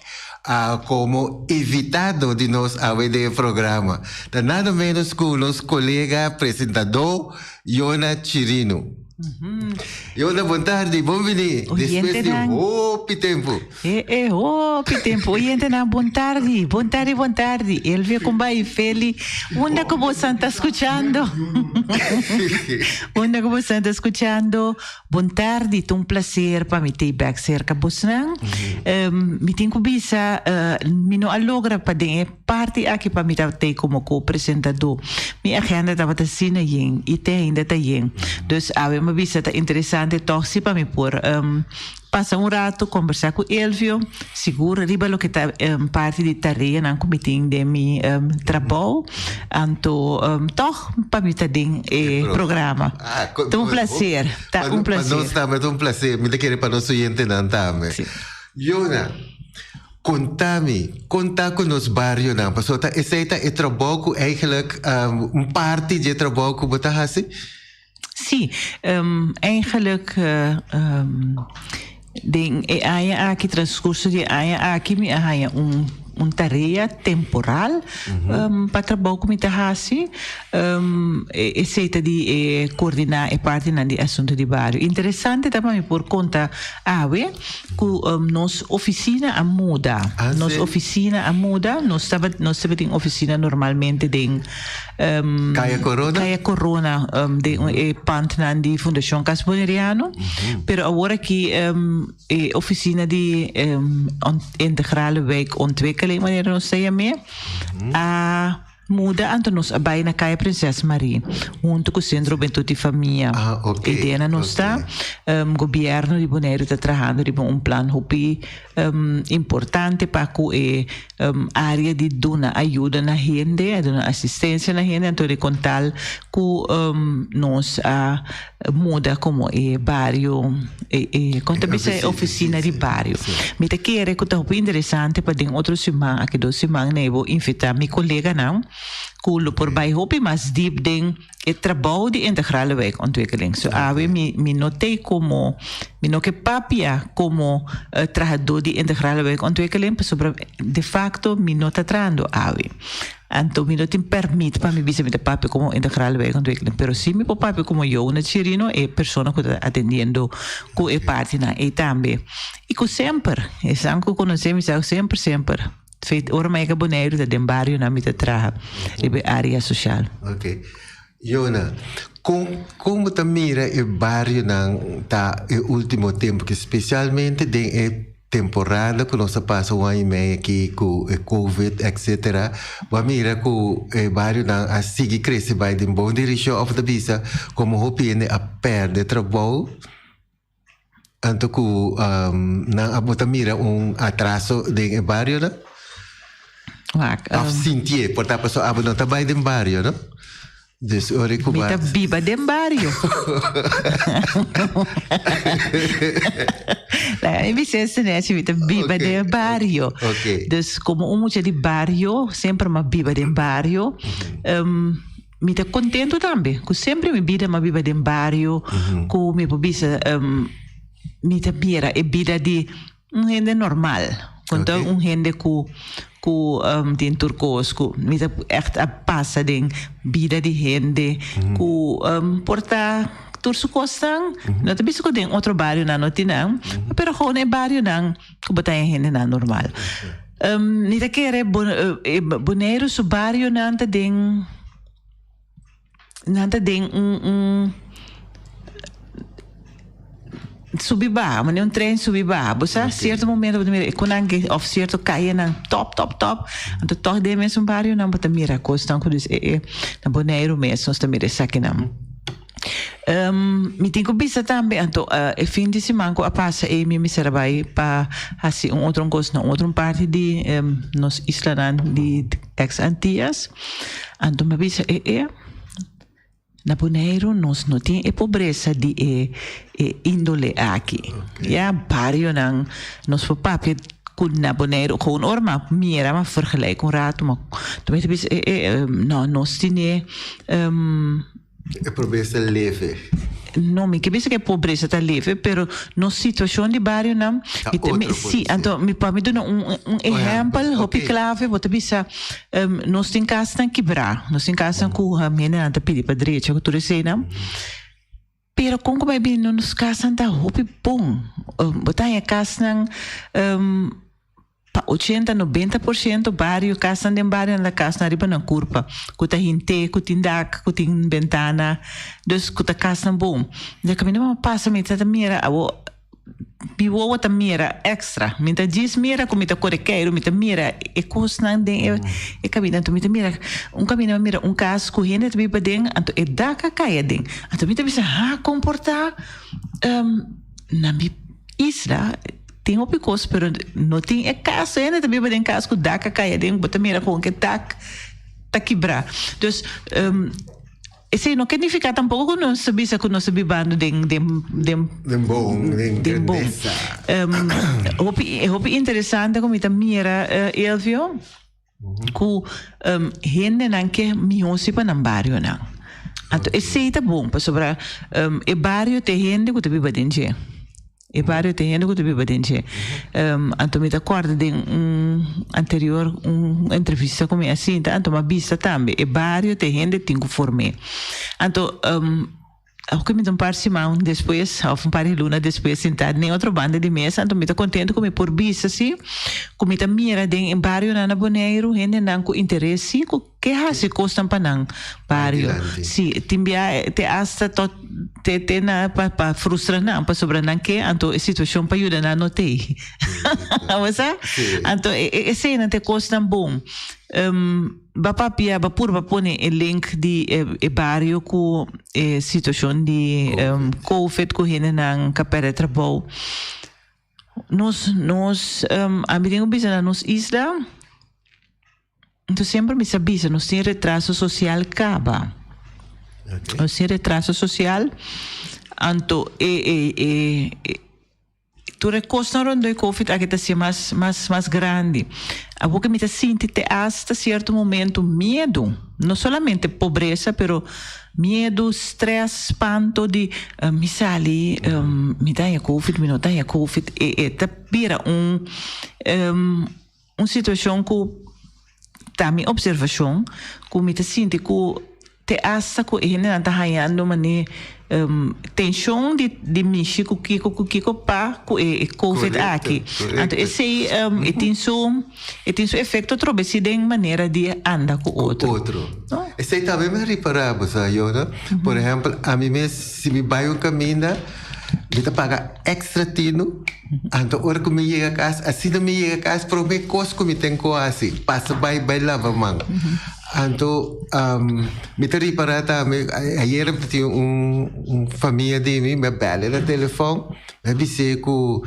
komo invitado di nos awe den e programa. Ta nada ménos ku nos kolega presentadó Yona Chirino. Yona, bon tardi, bon bini despues di hopi tempu. E e hopi tempu. Oyentenan, bon tardi, bon tardi, bon tardi. Elvia con bai Feli, unda cu bosan ta scuchando? Unda cu bosan ta scuchando? Bon tardi, ta un placer pa mi tei bek cerca bosnan. Mi tin cu bisa, mi no a logra pa den e parti aki pa mi ta tei como co-presentador. Mi agenda tabata asina yen y te ainda ta yen. Dus awe mi a bisa ta interesante toch si pa mi por Pasa un rato kombersá ku Elvio, sigur riba loke ta parti di tareanan ku mi tin den mi trabou. Anto tòg pa mi ta den e programa. Ta un plaser, ta un plaser. Pa nos tambe ta un plaser, mi ta kere pa nos oyentenan tambe. Yona, konta mi, kon ta ku nos barionan? Pasobra ta esei ta e trabou ku eigenlijk un parti di e trabou ku bo ta hasi? Sí, eigenlijk den e aña aki, transcurso di e aña aki mi a haña un. un tarea temporal pa trabou ku mi ta hasi. Esei ta di e koordiná e partinan di asuntu di bario. Interesante ta pa mi por konta awe ku nos ofisina a muda. Nos ofisina a muda. Nos nos tabatin ofisina normalmente den Kaya Corona? Kaya Corona, den e pandnan di Fundashon Cas Boneriano. Pero awor aki e ofisina di Integrale Wijkontwikkeling, manera nos ta yam'é, a muda anto nos a bai na Kaya Prinses Marie hunto ku Sentro Hubentud i Famia. Ah, ok. Idea nos ta, Gobierno di Boneiru ta trahando riba un plan hopi importante pa ku e área di duna ayuda na hende, duna asistencia na hende, anto di kon tal ku nos a muda komo e bario, e kon ta bisa e ofisina di bario. Mi ta kere ku ta hopi interesante pa den otro siman, aki dos siman nei bo invitá mi koleganan ku lo por bai hopi mas diep den e trabou di integrale wijkontwikkeling. So awe mi mi no tei komo, mi no ke papia komo trahadó di integrale wijkontwikkeling pasobra de facto mi no ta trahando awe. Anto mi no tin permit pa mi bisa mi ta papia komo integrale wijkontwikkeling, pero si mi por papia komo Yona Chirino, e persona ku ta atendiendo ku e partinan ei tambe. I ku semper, esnan ku konosé mi sa ku semper semper Feit ora mi a yega Boneiru ta den barionan mi ta traha riba e area sosial. Ok. Yona, kon kon bo ta mira e barionan ta e ultimo tempu aki, spesialmente den e temporada ku nos a pasa un aña i mei aki ku e covid etcetera, bo a mira ku e barionan a sigui krese bai den bon direkshon òf bo ta bisa komo hopi hende a pèrdè trabou? Anto ku nan a bo ta mira un atraso den e barionan? Wak, Of sintié, por ta pasobra abo no ta bai den bario, no? Dus ora ku Mi ta biba den bario. Laga mi bisa esta nechi, mi ta biba den bario. Dus komo un mucha di bario, semper mi a biba den bario. Mi ta contento tambe cu semper mi bida m'a biba den bario cu mi por bisa mi ta mira e bida di un hende normal con ta un hende cu cu tin tur cos cu mi ta echt a pasa den bida di hende cu por ta tur su cosnan no ta bisa cu den otro barionan no tin nan pero gewoon e barionan cu bo ta e hendenan normal. Mi ta kere Boneiru su barionan ta den nan ta den un un subi baha manera un tren subi baha bo sa cierto momento bo ta mira e konan ke of cierto kayenan top top top anto tog den e mesun barionan bo ta mira kosnan ku dus e e na Boneiru mes nos ta mira esakinan. Mi tin ku bisa tambe anto e fin di siman ku a pasa ei mi mester a bai pa hasi un otro kos na un otro parti di nos islanan di ex Antias. Anto mi a bisa e e na Boneiru nos no tin e pobresa di e e indole aki. Ya barionan nos por papia ku na Boneiru gewoon ora mi a mira mi a vergelijk un rato mi ta bisa e e no nos tene. E pobresa leve. No, mi ke bisa ku e pobresa ta leve, pero nos situashon di barionan, Ta otro por si, bisa. anto mi pa mi duna un un ehèmpel hopi klave, bo ta bisa nos tin kasnan kibrá, nos tin kasnan ku hendenan ta pidi pa drecha ku tur eseinan, pero kon ku bai bini nos kasnan ta hopi bon, bo ta haña kasnan. Pa ochenta, nobenta por siento bario, kasnan den bario nan ta kasnan riba nan kurpa, ku ta hint'é, ku tin dak, ku tin bentana, dus ku ta kasnan bon. Dja kaminda mi a pasa mi ta ta mira awo mi wowo ta mira extra, mi ta djis mira ku mi ta kore keiru, mi ta mira e kosnan den e kaminda, anto mi ta mira un kaminda mi a mira un kas ku hende ta biba aden, anto e dak a kai aden, anto mi ta bisa ha komportá na mi isla. Tin hopi kos pero no tin e kas hende ta biba den kas ku dak a kai aden bo ta mira kon ke dak ta kibrá dus esei no ke nifiká tampoko ku nos ta bisa ku nos ta bibando den den den Den bon den den bon grandesa. Hopi hopi interesante ku mi ta mira Elvio ku hendenan ke mihó si pa nan barionan anto esei ta bon pasobra e bario ta e hende ku ta biba den dje. E bario tin hende ku ta biba den dje. Anto mi ta kòrda den un anterior un entrevista ku mi a sinta, anto mi a bisa tambe e bario tin hende tin ku form'é. Anto aunke mi ta un par siman despues òf un par di luna despues sintá den otro banda di mesa, anto mi ta kontento ku mi por bisa si ku mi ta mira den e barionan na Boneiru hendenan ku interes si ku Ke hasi kosnan pa nan bario. Si, tin bia te asta tot te te na pa pa frustra nan pasobra nan ke anto e situashon pa yuda nan no t'ei. Bo sa? Anto e e eseinan ta e kosnan bon. Ba papia ba purba pone e link di e e bario ku e situashon di covid ku hendenan ka pèrdè trabou. Nos nos ami tin ku bisa na nos isla. Enton semper mi sa bisa nos tin retraso social caba. Nos tin retraso social anto e e e tur e cosnan rondó e covid aki ta hacié mas mas mas grandi. Awor cu mi ta sinti te hasta cierto momento miedo, no solamente pobresa pero miedo, stress, spanto di mi sali mi ta haña covid, mi no ta haña covid e e ta bira un Un situacion cu ta mi observacion cu mi ta sinti cu te hasta cu e hendenan ta hañando mane tension di di mishi cu kico cu kico pa cu e covid aki. Anto esey e tin su e tin su efecto atrobe si den manera di anda cu otro. Cu otro. Esey tambe mi a ripara bo sa Yona. Por ehempel ami mes si mi bay un caminda mi ta paga extra tinu. Anto ora ku mi yega kas, asina mi yega kas, promé kos ku mi ten ku hasi, pasa bai bai laba man. Anto mi ta ripará tambe, ayera mi ta tin un un famia di mi, mi a bèl e na telefòn, mi a bis'é ku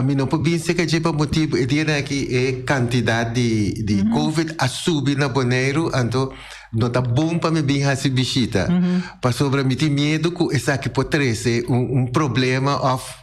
mi no por bin serka dje pa motibu e dianan aki e kantidat di di covid a subi na Boneiru, anto no ta bon pa mi bin hasi bishita, pasobra mi tin miedu ku esaki por trese un un problema òf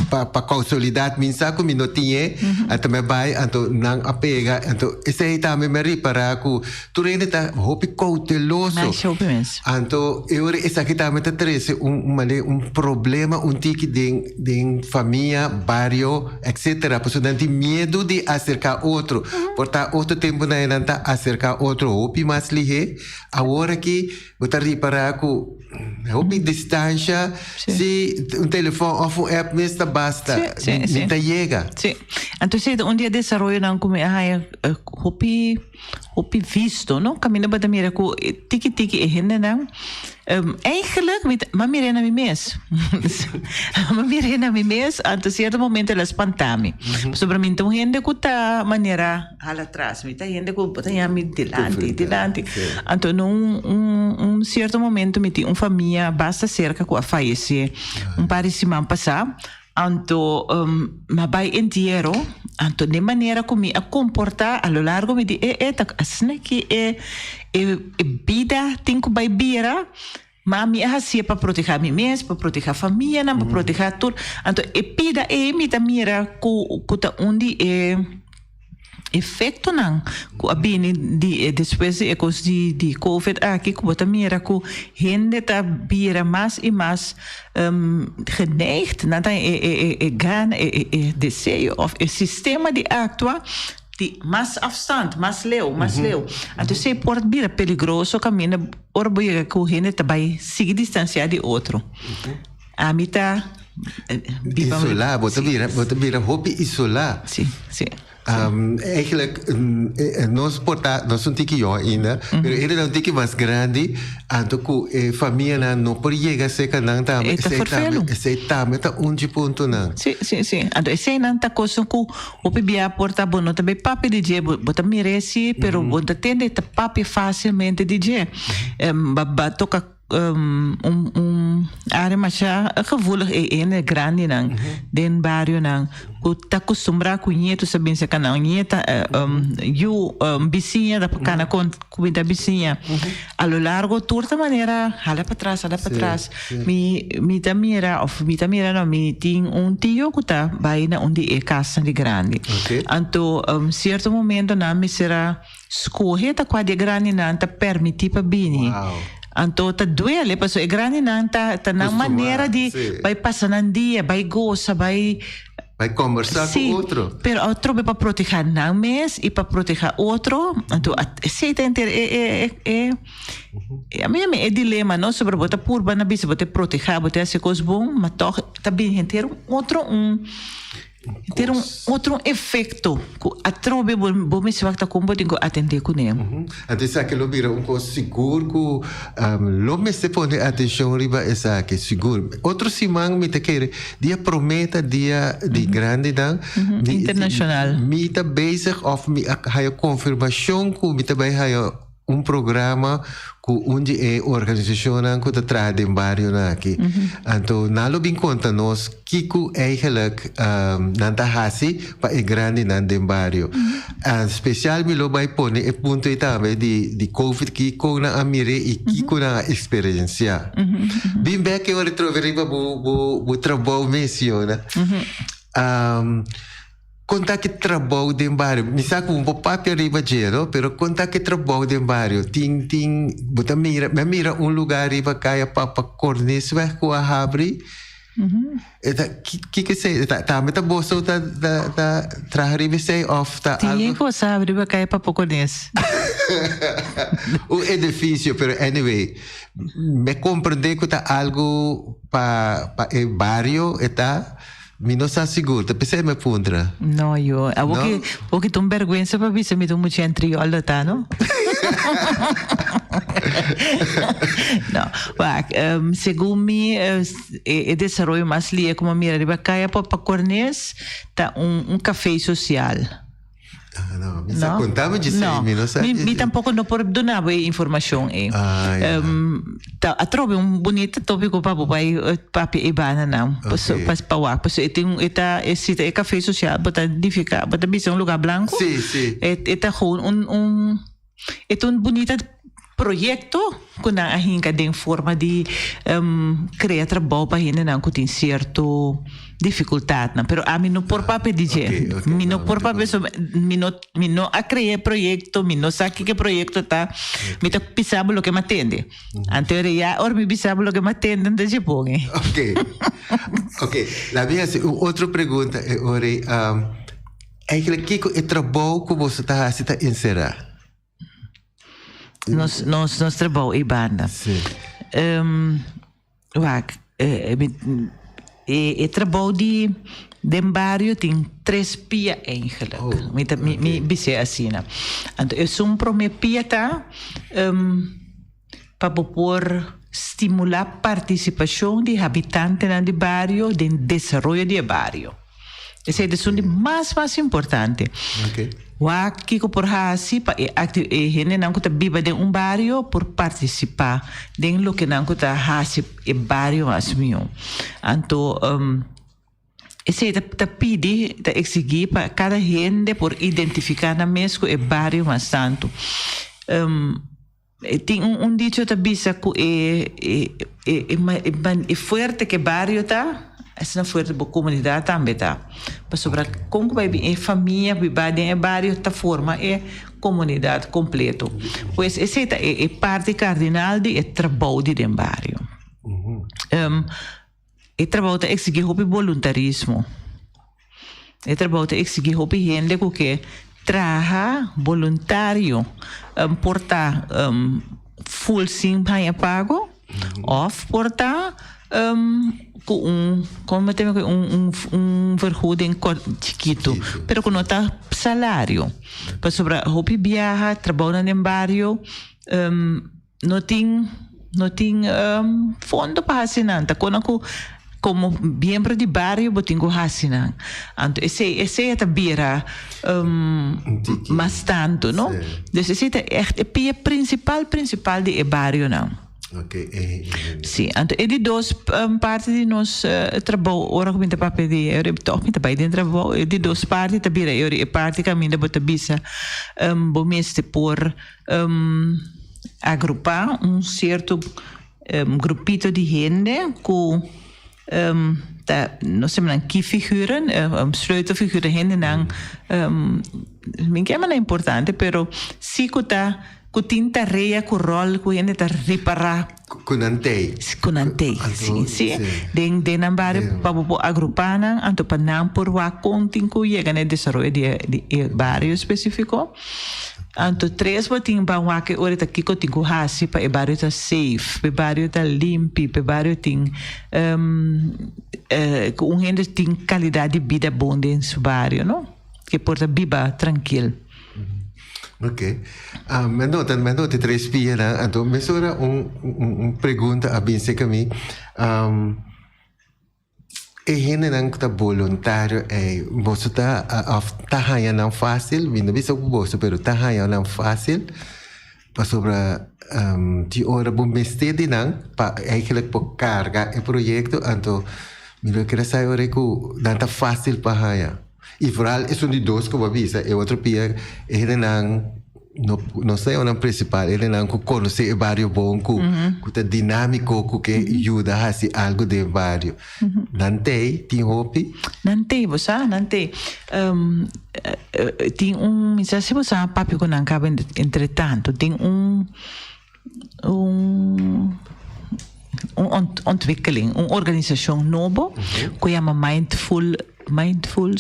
Pa pa causalidad mi sa cu mi no tin e, anto mi a bay, anto nan a pega, anto esey tambe mi a ripara cu tur hende ta hopi cauteloso. Masha hopi mes. Anto e ora esaki tambe ta trece un un mane un problema un tiki den den famia, bario, etcetera, pasobra nan tin miedo di acerca otro. Por ta otro tempo nan nan ta acerca otro hopi mas lihe, awor aki Bo ta ripará ku hopi distansha, si un telefòn òf un app mes ta basta, mi ta yega. Sí. Anto esei ta un di e desaroyonan ku mi a haña hopi hopi visto, no? Kaminda bo ta mira ku tiki tiki e hendenan Eigenlijk mi ta, m'a mir'é na mi mes. M'a mir'é na mi mes, anto sierto momento el a spantá mi. Pasobra mi no ta un hende ku ta manera hala atras, mi ta hende ku bo ta haña mi dilanti, dilanti. Anto na un un un sierto momento mi tin un famia basta serka ku a fayesé un par di siman pasá. Anto m'a bai entiero, anto den manera ku mi a komportá a lo largo mi di e e ta asina ki e e bida tin ku bai bira, ma mi a hasié pa protehá mi mes, pa protehá famianan, pa protehá tur. Anto e pida ei mi ta mira ku ku ta un di e Efectonan cu a bini di e despues di e cos di di covid aki cu bo ta mira cu hende ta bira mas y mas geneigd, nan ta e e e gana e e deseo of e sistema di actua di mas afstand, mas leu, mas leu. Anto esey por bira peligroso caminda ora bo yega cu hende ta bay sigui distancia di otro. Ami ta biba. Isolá, bo ta bira, bo ta bira hopi isolá. Sí, sí. Eigenlijk, nos por ta, nos un tiki yòn ainda, pero hende ta un tiki mas grandi, anto ku e famianan no por yega serka nan tambe, E ta esei tambe, ferfelu. esei tambe ta un dje puntonan. Sí, sí, sí. Anto eseinan ta kosnan ku hopi bia por ta bo no ta bay papia di dje, bo, bo ta mir'é sí, pero bo no ta tende ta papia fásilmente di dje. Ba, ba toka Un un área masha gevoelig e hende grandinan den barionan ku ta kustumbrá ku ñetu sa bin serka nan. Ñeta yu bisiña ta kana kon kuminda bisiña. A lo largo tur ta manera hala patras hala patras. Mi mi ta mira òf mi ta mira no mi tin un tio ku ta bai na un di e kasnan di grandi. Anto sierto momentonan mester a skohe ta kua di e grandinan ta permití pa bini. Anto ta duele paso e grandinan ta ta nan manera di bai pasa nan dia, bai gosa, bai Bai kombersá ku otro. Pero atrobe pa protehá nan mes i pa protehá otro, anto esei ta henter e e e e a mi a mi e dilema no, sobre bo ta purba na bisa bo ta protehá, bo ta hasi kos bon, ma tòg ta bin henter un otro un Tin un otro efecto cu atrobe bo bo mester wak ta con bo tin cu atende cune. Anto esaki lo bira un cos sigur cu lo mester pone atencion riba esaki, sigur. Otro siman mi ta kere, dia prome ta dia di grandinan. Internacional. Mi ta bezig of mi a haya confirmacion cu mi ta bay haya un programa ku un di e organisashonnan ku ta traha den barionan aki. Anto nan lo bin konta nos kiko eigenlijk nan ta hasi pa e grandinan den bario. Spesial mi lo bai pone e punto ei tambe di di covid kiko nan a mir'é i kiko nan a eksperensiá. Bin bek e ora trobe riba bo bo bo trabou mes Yona. Kon ta ki trabou den bario? Mi sa ku un por papia riba dje, no? Pero kon ta ki trabou den bario? Tin, tin, bo ta mira, mi a mira un lugá riba kaya Papa Cornisweg ku a habri. E ta, ki, kiko esei? E ta, tambe ta boso ta, ta, ta traha riba esei òf ta Tin algu? kos a habri riba kaya Papa Cornis. Un edifisio, pero anyway, mi a komprendé ku ta algu pa, pa e bario e ta. Mi no sa sigur, ta p'esei mi a puntra. No, yo. Abo No? ki, bo ki ta un bergwensa pa bisa mi ta un mucha entrioldo ta, no? No, wak, segun mi, e, e desaroyo mas lie ku mi a mira riba kaya pa pa Cornes ta un, un café social. Ah, no, mi sa contame dje No, mi no sa mi, dje mi sei. tampoco no por duna bo e informacion ei. Ah, ja. Ta atrobe un bunita topico pa bo bai eh, papia e bananan. Paso, Ok. pas, pa wak. Paso e tin, e ta, e si ta e café social, bo ta nifica, bo ta bisa un lugar blanco. Sí, sí. E, e ta gewoon un, un, e ta un bunita proyecto cu nan a hinca den forma di crea trabou pa hendenan cu tin cierto dificultadnan. Pero ami no por papia di dje. Mi no por papia so, mi no, mi no a crea e proyecto, mi no sa kiko e proyecto ta. Mi ta bisa bo loke mi a tende. Anto ora ya ora mi bisa bo loke mi a tende, anto dje pon e. Ok, ok. Laat mi haci un otro pregunta e ora ei. Eigenlijk kiko e trabou cu boso ta haci ta encera? Nos, nos, nos trabou ei banda. Sí. Um, wak, eh, e, e trabou di den bario tin tres pia eigenlijk. Oh, mi ta, mi, mi oké. bis'é asina. Anto esun promé pia ta, um, pa bo por stimulá partisipashon di habitantenan di bario den desaroyo di e bario. Esei ta esun di mas mas importante. Wak kiko por hasi pa e e hendenan ku ta biba den un bario por partisipá den loke nan ku ta hasi e bario mas mihó. Anto esei ta ta pidi, ta eksigí pa kada hende por identifiká nan mes ku e bario mas tantu. E tin un un dicho ta bisa ku e e e e ma e man e fuerte ke bario ta, asina fuerte bo komunidat tambe ta. Pasobra kon ku bai bin e famia biba den e bario ta forma e komunidat kompleto. Pues esei ta e e parti kardinal di e trabou di den bario. E trabou ta eksigí hopi boluntarismo. E trabou ta eksigí hopi hende ku ke traha boluntario, por ta ful sin haña pago òf por ta ku un komo ta yama un un vergoeding chikitu, pero ku no ta salario. Pasobra hopi biaha trabounan den bario No tin no tin fondo pa hasi nan. Ta kona ku komo miembro di bario bo tin ku hasi nan. Anto esei esei a ta bira mas tantu no. Dus esei ta ègt e pia prinsipal prinsipal di e barionan. Sí, anto e di dos parti di nos trabou ora ku mi ta papia di e tòg mi ta bai den trabou e di dos parti ta bira e ora e parti kaminda bo ta bisa bo mester por Agrupá un sierto grupito di hende ku ta, no sé nan ki figuren, sleutelfiguren, hendenan, mi ke nan importante, pero si ku ta. Ku tin tarea ku ròl ku hende ta ripará. Ku nan tei. Ku nan tei, si. Si. Den den nan bario pa bo por agrupá nan, anto pa nan por wak kon tin ku yega na e desaroyo di e di e bario spesífiko. Anto tres bo tin ban wak e ora ta kiko tin ku hasi pa e bario ta safe, pa e bario ta limpi, pa e bario tin ku un hende tin kalidat di bida bon den su bario, no. Ke por ta biba trankil. Ok. Ah, me nota, me nota tres pianan. Anto, mesora un, un, un pregunta a bin cerca mi. Um, e hendenan ku ta voluntario ei, boso ta, of ta haña nan fácil? Mi no bisa ku boso, pero ta haña nan fácil? Pasobra um, tin ora bo mester di nan pa eigenlijk por carga e proyecto, anto mi lo kere sa ora ku nan ta fácil pa haña. I vooral esun di dos ku bo a bisa, e otro pia e hendenan no no sa eonan principal, e hendenan ku konosé e bario bon, ku ku ta dinámiko, ku ke yuda hasi algu den e bario. Nan t'ei? Tin hopi? Nan t'ei, bo sa, nan t'ei. Tin un, mi sa si bo sa papia ku nan kaba entretanto, tin un un un ontwikkeling, un organisashon nobo ku yama Mindful Mindful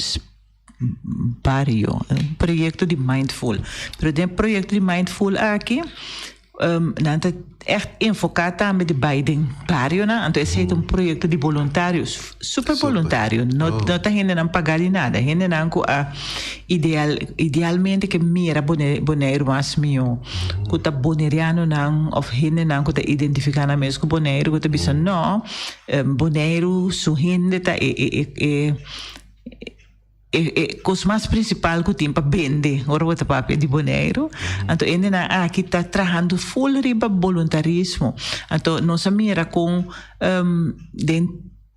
Bario, un proyekto di Mindful. Pero den e proyekto di Mindful aki nan ta ègt enfoká tambe di bai den barionan, anto esei ta un proyekto di boluntario, super boluntario, no no ta hendenan pagá di nada, hendenan ku a ideal idealmente ke mira Boneiru mas mihó, ku ta bonerianonan òf hendenan ku ta identifiká nan mes ku Boneiru ku ta bisa no. Boneiru su hende ta e e e e e kos mas prinsipal ku tin pa bende ora bo ta papia di Boneiru. Anto hendenan aki ta trahando ful riba boluntarismo. Anto nos a mira kon den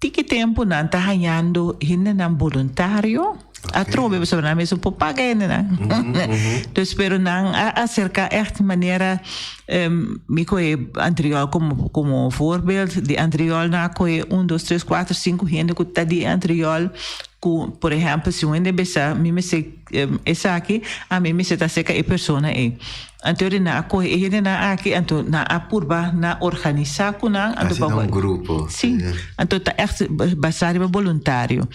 tiki tempu nan ta hañando hendenan boluntario. Atrobe pasobra nan mes no por paga hendenan. Dus pero nan a acerca echt manera mi coge Antriol como como voorbeeld di Antriol nan a coge un dos tres cuatro cinco hende cu ta di Antriol cu por ehempel si un hende bisa mi mester esaki ami mester ta acerca e persona ey. Anto nan a coge e hendenan aki anto nan a purba na organisa cu nan anto pa un grupo. Si anto ta echt basa riba boluntario.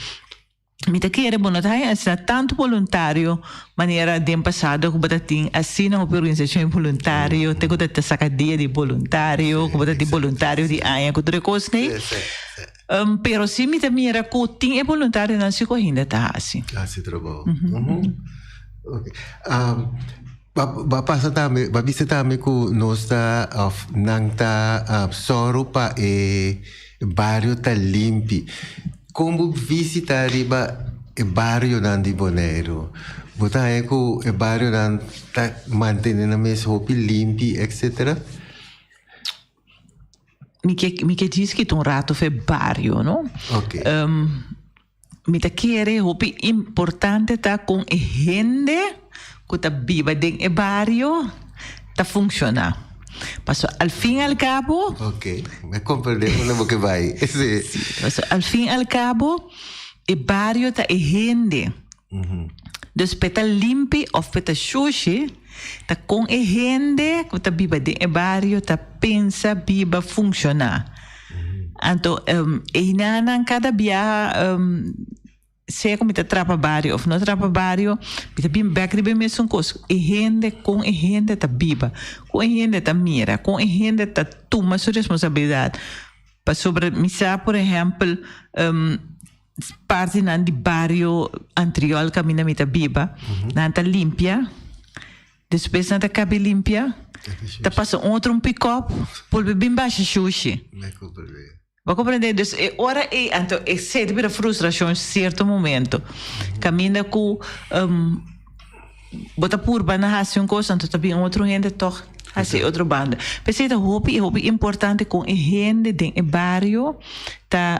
Mi ta kere bo no ta haña asina tantu boluntario manera den pasado ku bo ta tin asina hopi organisashon di boluntario te ku ta saka dia di boluntario ku bo ta tin boluntario di aña ku tur e kos nei. Pero si mi ta mira ku tin e boluntarionan si ku ainda ta hasi. Hasi trabou. Ba pasa tambe, ba bisa tambe ku nos ta òf nan ta sòru pa e bario ta limpi. Kon bo visita riba e barionan di Boneiru? Bo ta haña ku e barionan ta mantene nan mes hopi limpi etcetera? Mi ke mi ke djis kita un rato for e bario no. Ok. Mi ta kere hopi importante ta kon e hende ku ta biba den e bario ta funshoná. Pasobra al fin al kabo. Ok, mi a komprendé unda bo ke bai. Sí. Pasobra al fin al kabo e bario ta e hende. Dus p'e ta limpi òf p'e ta shushi ta kon e hende ku ta biba den e bario ta pensa, biba, funshoná. Anto einanan kada biaha sea ku mi ta trapa bario òf no trapa bario mi ta bin bèk riba e mesun kos. E hende, kon e hende ta biba, kon e hende ta mira, kon e hende ta tuma su responsabilidat. Pasobra mi sa por ehèmpel partinan di bario Antriol kaminda mi ta biba, nan ta limpia, despues nan ta kabi limpia, ta pasa un otro un pikòp, bolbe bin basha shushi. Bo comprende? Dus e ora ei anto esei ta bira frustracion cierto momento. Caminda cu bo ta purba na haci un cos anto ta bin otro hende toch haci e otro banda. P'esei ta hopi hopi importante con e hende den e bario ta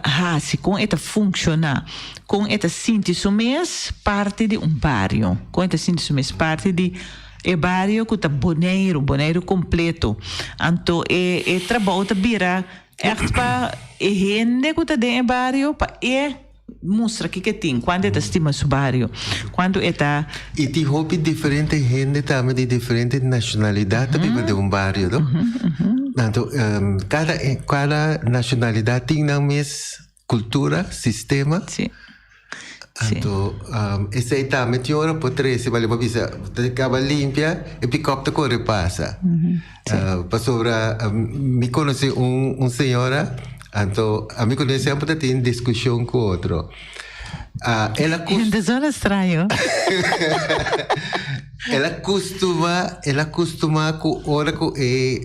haci, con e ta funciona, con e ta sinti su mes parti di un bario, con e ta sinti su mes parti di e bario cu ta Boneiru, Boneiru completo. Anto e e trabou ta bira echt pa e hende cu ta den e bario pa e. mustra kiko e tin, kuantu e ta stima su bario, kuantu e ta. I tin hopi diferente hende tambe di diferente nashonalidat ta biba den un bario, no? Anto kada kada nashonalidat tin nan mes kultura, sistema. Sí. Anto esei tambe tin ora por trese, bale por bisa ta kaba limpia e pikòp ta kore pasa. Pasobra mi konosé un un señora, anto ami ku ne semper ta tin diskushon ku otro. El a kus. Hende zona straño. El a kustuma, el a kustuma ku ora ku e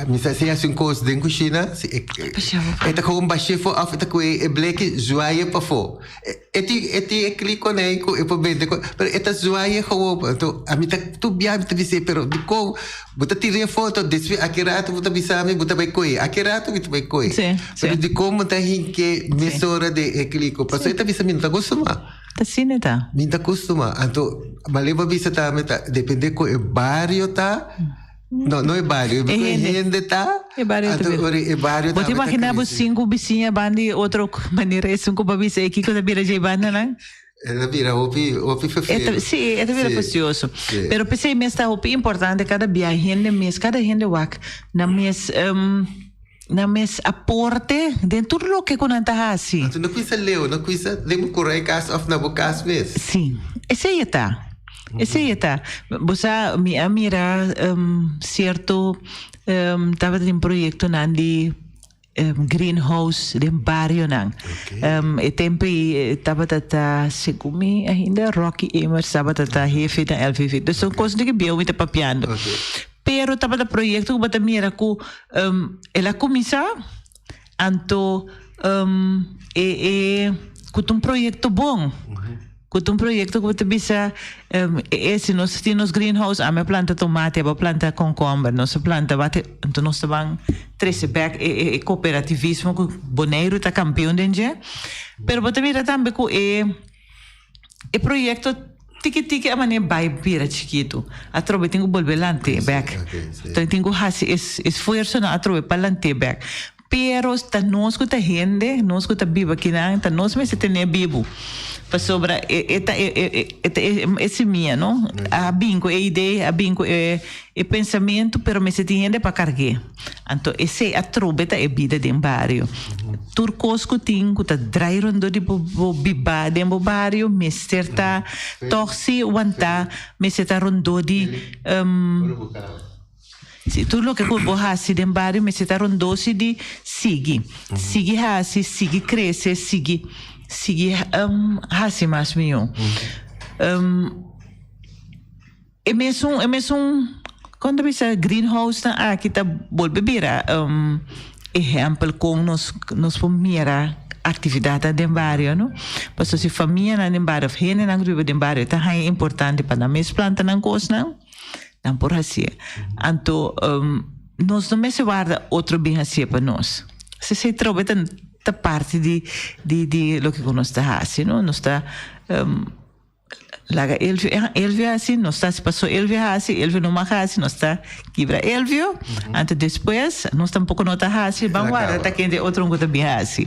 mi sa si hasi un kos den kushina, si e e ta kohe un bashé for òf e ta kohe e bleki zwaai e pafó. E tin e tin e klik konei ku e por bende ku pero e ta zwaai e gewoon. Anto ami ta tur bia mi ta bis'é pero dikon bo ta tira e foto despues aki rato bo ta bisa mi bo ta bai kohe aki rato mi ta bai kohe. Pero dikon bo ta hink'é mesora den e kliko pasobra e ta bisa mi no ta kustumá. Ta asina ta. Mi ta kustumá. Anto Maleba bisa tambe ta depende ku e bario ta. No, no e bario, e hende ta. E bario ta. Anto e bario Bo ta imagina bo sinku bisiña banda di otro manera esun ku bo bisa e kiko ta bira dje banda nan? E ta bira hopi, hopi ferfero. Si, e ta bira fastioso. Pero p'esei mes ta hopi importante kada bia hende mes, kada hende wak nan mes nan mes aporte den tur loke ku nan ta hasi. Anto no kuinsa leu, no kuinsa den bo kura e kas òf na bo kas mes. Si, esei e ta. Esei e ta. Bo sa, mi a mira sierto tabatin proyektonan di greenhouse den barionan. E tempo ei tabata ta, segun mi ainda, Rocky Emers tabata ta hefe na LVV. Dus un kos di bieu mi ta papiando. Pero tabata proyekto ku bo ta mira ku el a kuminsá, anto e e ku ta un proyekto bon. Ku ta un proyekto ku bo ta bisa e si nos tin nos greenhouse ami a planta tomate abo a planta konkomber nos a planta wak anto nos ta ban trese bek e e kooperativismo ku Boneiru ta kampion den dje. Pero bo ta mira tambe ku e e proyekto tiki tiki a manera bai bira chikitu. Atrobe tin ku bolbe lant'é bek. Tin ku hasi esfuersonan atrobe pa lant'é bek. Pero ta nos ku ta hende, nos ku ta biba akinan, ta nos mester ten'é bibu. Pasobra e e ta e e e ta e simia, no? A bin ku e idea, a bin ku e e pensamentu, pero mester tin hende pa karg'é. Anto esei atrobe ta e bida den bario. Tur kos ku tin ku ta drai rondó di bo bo bibá den bo bario mester ta tòg si wantá, mester ta rondó di. Si tur loke ku bo hasi den bario mester ta rondosi di sigui. Sigui hasi, sigui krese, sigui sigui hasi mas mihó. E mesun e mesun kon ta bisa greenhouse nan aki ta bolbe bira ehèmpel kon nos nos por mira aktividatnan den bario no. Pasobra si famianan den bario òf hendenan ku ta biba den bario ta haña importante pa nan mes planta nan kosnan. Nan por hacié. Anto nos no mester warda otro bin hacié pa nos. Esei trobe ta ta parti di di di loke ku nos ta hasi, no? Nos ta laga Elvio, Elvio hasi, nos ta hasi paso Elvio hasi, Elvio no mag hasi, nos ta kibra Elvio. Anto despues nos tampoco no ta hasi, ban warda ta kende otro un ku ta bin hasi.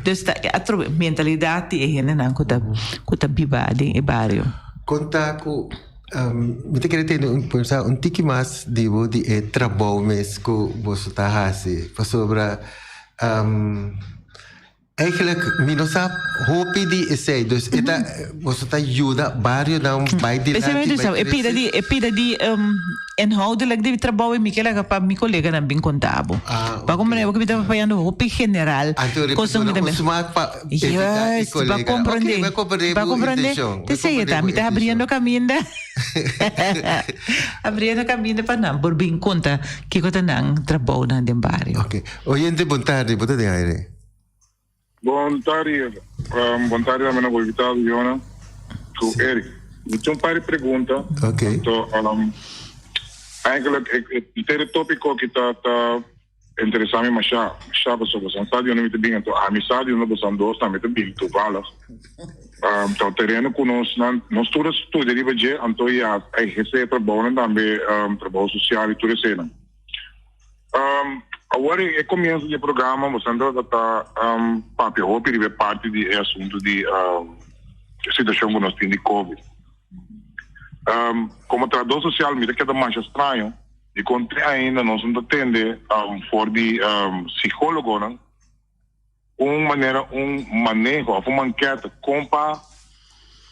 Dus ta atrobe mentalidat di e hendenan ku ta ku ta biba den e bario. Konta ku Mi ta kere tende un pensa un tiki mas di bo di e trabou mes ku boso ta hasi pasobra Eigenlijk mi no sa hopi di esei dus e ta boso ta yuda barionan bai dilanti bai E pida di e pida di inhoudelijk di trabou e mi ke laga pa mi koleganan bin konta bo. Pa komprende bo ke mi ta papayando hopi general. Anto Kosnan mi ta smak pa evita e kolega. Ba komprende. Oké, ba komprende bo intenshon. Te esei e ta mi ta habriendo kaminda habriendo kaminda pa nan por bin konta kiko ta nan trabounan den bario. Oké. Oyente bon tardi, bo ta den aire. Bon tardi, bon tardi tambe na bo invitado Yona ku Eric. Mi tin un par di pregunta. Ok. Anto, eigenlijk e inter e topico aki ta ta interesa mi masha, masha pasobra bosan sa di unda mi ta bin anto ami sa di unda bosan dos tambe ta bin toevallig. Ta un tereno ku nos nan nos tur a studia riba dje anto ya a eherce e trabounan tambe, trabou social y tur eseinan. Awor e comienzo di e programa boso tabata um, papia hopi riba e parti di e asunto di um, situacion cu nos tin di Covid. Um, como trahador social mi ta keda masha straño di con te ainda nos no ta tende um, for di um, psicologonan un manera un maneho of un manketa kon pa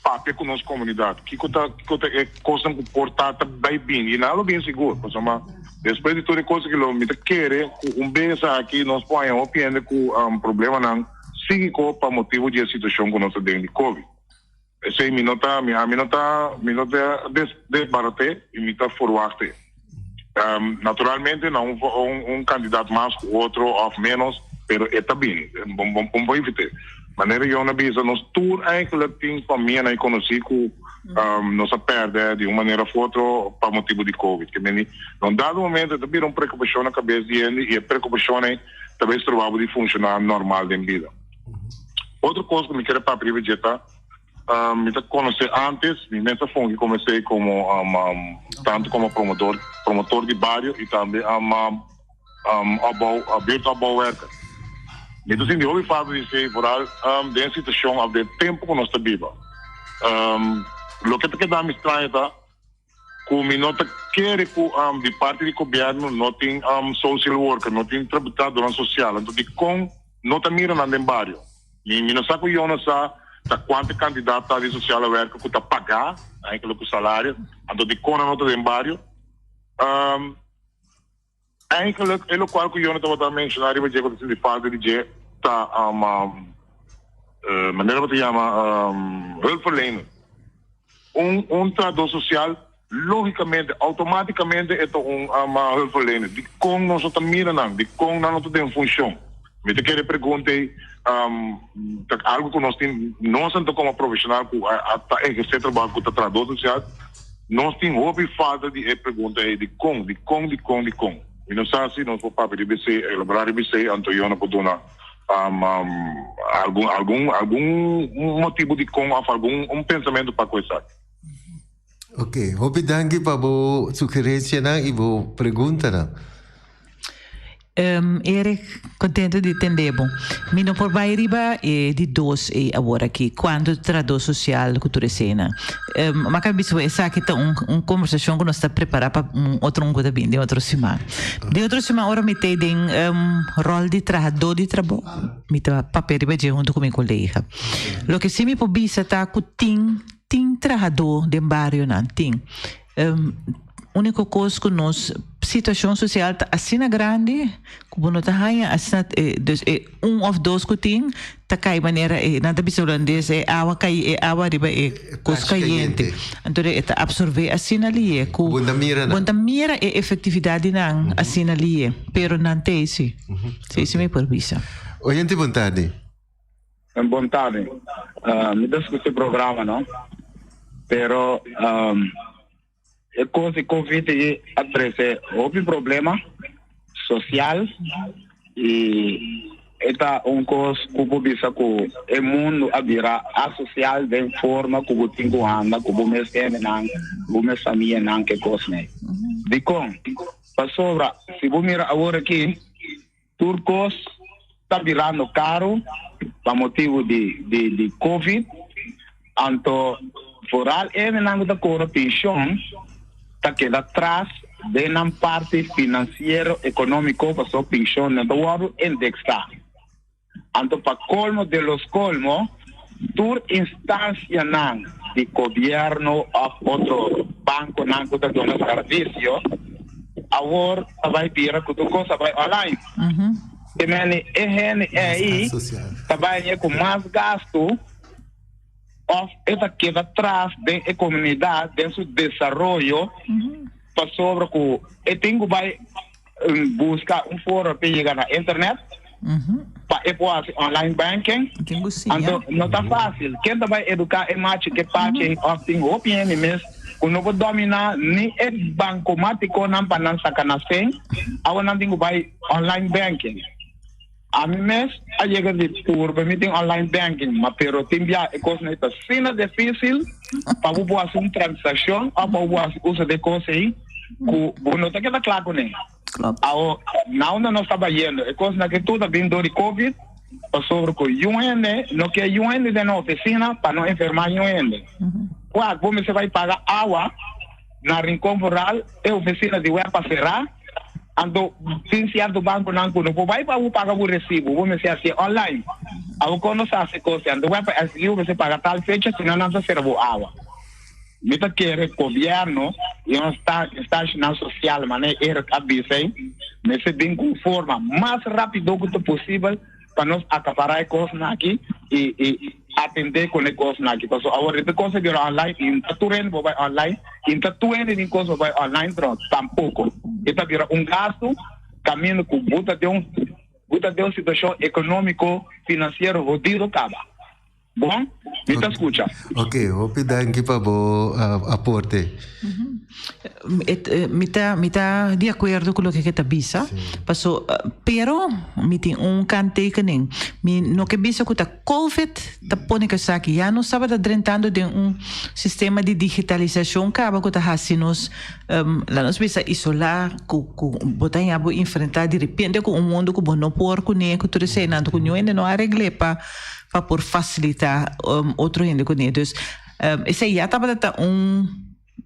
papia ku nos komunidat. Kiko ta kiko ta e kosnan ku por ta ta bai bini i nan lo bin sigur pasobra despues di tur e kos aki lo mi ta kere ku un bes aki nos por haña hopi hende ku problemanan psíkiko pa motibu di e situashon ku nos ta den di covid. Esei mi no ta mi ami no ta mi no ta des desbarat'é i mi ta forwagt'é. Naturalmente na un un kantidat mas ku otro òf ménos, pero e ta bini. Bo bo bo por evit'é. Manera Jon a bisa nos tur eigenlijk tin famianan i konosí ku nos a pèrdè di un manera òf otro pa motibu di covid. Ke meni na un dado momento e ta bira un preokupashon na kabes di hende i e preokupashon ei ta bai stroba bo di funshoná normal den bida. Otro kos ku mi kere papia riba dje ta, mi ta konosé ántes, mi mes a fungi komo esei komo tantu komo promodor, promotor di bario i tambe opbou, buurtopbouwwerker. Mi ta sinti hopi falta di esei foral den e situashon òf den e tempu ku nos ta biba. Loke ta keda mi straño ta ku mi no ta kere ku di parti di gobièrnu no tin social worker, no tin trabajadornan sosial. Anto dikon no ta mira nan den bario? Mi mi no sa ku yo no sa ta kuantu kantidat ta di sociale werker ku ta pagá, eigenlijk ku salario, anto dikon nan no ta den bario? Eigenlijk e lokual ku Yona tabata menshoná riba dje ku ta sinti falta di dje ta manera bo ta yama hulpverlener. Un un trahadó sosial lógikamente, outomátikamente e ta un hulpverlener. Dikon nos no ta mira nan? Dikon nan no ta den funshon? Mi ta kere pregunta ei ta algu ku nos tin, nos anto komo profeshonal ku a ta ehersé trabou ku ta trahadó sosial, Nos tin hopi falta di e pregunta ei, dikon, dikon, dikon, dikon? Mi no sa si nos por papia riba esei, elaborá riba esei, anto yo no por duna algun, algun, algun motibu dikon òf algun un pensamentu pa ku esaki. Oké, hopi danki pa bo sugerensianan i bo preguntanan. Erik, contento di tende bo. Mi no por bai riba e di dos ei awor aki, cuanto trahador social cu tur eseinan. Ma ka bisa bo esaki ta un un conversacion cu nos ta prepara pa un otro un cu ta bini den otro siman. Den otro siman ora mi ta den rol di trahador di trabou, mi ta papia riba dje hunto cu mi colega. Loke si mi por bisa ta cu tin tin trahador den barionan, tin. Úniko kos ku nos situashon sosial ta asina grandi ku bo no ta haña asina dus e un òf dos ku tin ta kai manera e nan ta bisa hulandes e awa kai e awa riba e kos kayente. Anto e ta apsorbé asina lié ku Bo ta mira nan. Bo ta mira e efektividat di nan asina lié pero nan ta esi. Si esi mi por bisa. Oyente bon tardi. Bon tardi. Mi ta skucha e programa no, pero e kos di covid ei a trese hopi problema sosial i e ta un kos ku bo bisa ku e mundu a bira asosial den forma ku bo tin ku anda ku bo mes hendenan, bo mes famianan ke kosnan ei. Dikon? Pasobra si bo mira awor aki Tur kos ta birando karu pa motibu di di di covid, anto foral hendenan ku ta kobra penshon ta keda tras den nan parti finansiero ekonómiko pasobra penshon no ta wòrdu indeksá. Anto pa kolmo de los kolmo tur instansianan di gobièrnu òf otro bankonan ku ta duna servisio awor ta bai bira ku tur kos a bai online. Te meni e hende ei ta bai haña ku mas gastu òf e ta keda tras den e komunidat den su desaroyo pasobra ku e tin ku bai Buska un forma pa e yega na internet, pa e por hasi online banking. Anto no ta fácil. Ken ta bai eduká e machi ke pachi òf tin hopi hende mes ku no por dominá ni e bankomatikonan pa nan saka na sen, awe nan tin ku bai online banking. Ami mes a yega di purba mi tin online banking, ma pero tin bia e kosnan ei ta asina difícil pa bo por hasi un transakshon òf pa bo por hasi uso di e kos ei ku bo no ta keda kla kuné. Awo, na unda nos ta bayendo? E kosnan aki tur ta bin dor di Covid, pasobra ku yun hende no ke yun hende den nan ofisina pa no enfermá yun hende. Wak, bo mester bai paga awa na Rincon vooral e ofisina di web a será, anto tin sierto bankonan ku no por bai pa bo paga bo resibo, bo mester hasié online. Awo kon nos hasi kos? Anto web a eksigí bo mester paga tal fecha, sino nan ta sera bo awa. Mi ta kere gobierno y un instancianan social manera Eric a bisa ey mester bin cu un forma mas rapido cu ta posibel pa nos acapara e cosnan aki y y atende con e cosnan aki pasobra awor riba e cos a bira online y no ta tur hende por bay online y no ta tur hende tin cos pa bay online pero tampoco e ta bira un gasto caminda cu bo ta den un bo ta den un situacion economico financiero hodido caba. Bon, mi ta skucha. Ok, hopi danki pa bo aporte. Mi ta mi ta di akuerdo ku loke ke ta bisa, paso pero mi tin un kanttekening. Mi no ke bisa ku ta covid ta pone ku esaki. Ya nos tabata drentando den un sistema di digitalisashon kaba ku ta hasi nos laat nos bisa isolá ku ku bo ta haña bo enfrentá direpente ku un mundu ku bo no por kuné ku tur esei nan ku niun hende no a regl'é pa pa por facilita otro hende kuné. Dus esei ya tabata ta un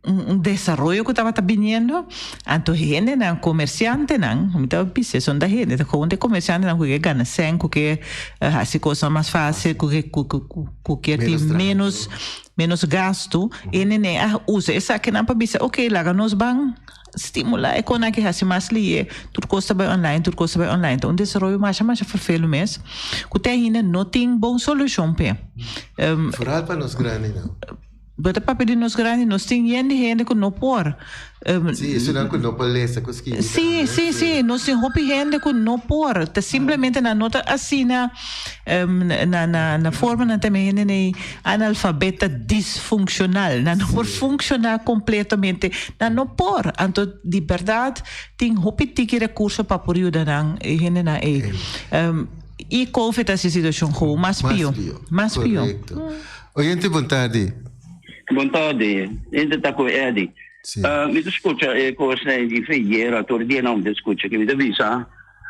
un desaroyo ku tabata biniendo, anto hendenan, komersiantenan, mi ta bisa esun ta hende, ta gewoon ta e komersiantenan ku ke gana sèn, ku ke hasi kosnan mas fásil, ku ke ku ku kier tin ménos ménos gastu, hende a usa esakinan pa bisa oke laga nos ban. Stimulá e konan ki hasi mas lié, tur kos ta bai online, tur kos ta bai online. Ta un desaroyo masha masha ferfelu mes, ku te ainda no tin bon solushon p'e. Foral pa nos grandinan. Bo ta papia di nos grandi, nos tin yen di hende ku no por. Sí, esunnan ku no por lesa ku skibi tambe. Sí, sí, sí, nos tin hopi hende ku no por. Ta simplemente nan no ta asina na na na forma nan ta hende nei analfabeta disfunccional. Nan no por funcciona completamente. Nan no por. Anto di berdad tin hopi tiki recurso pa por yuda nan e hendenan ey. Y covid a haci situacion gewoon mas pio. Mas pio. Correcto. Oyente bon tardi. Bon tardi. Ente ta cu Eddy. Mi ta scucha e cosnan di Feyera tur dia nan mi ta scucha ki mi ta bisa.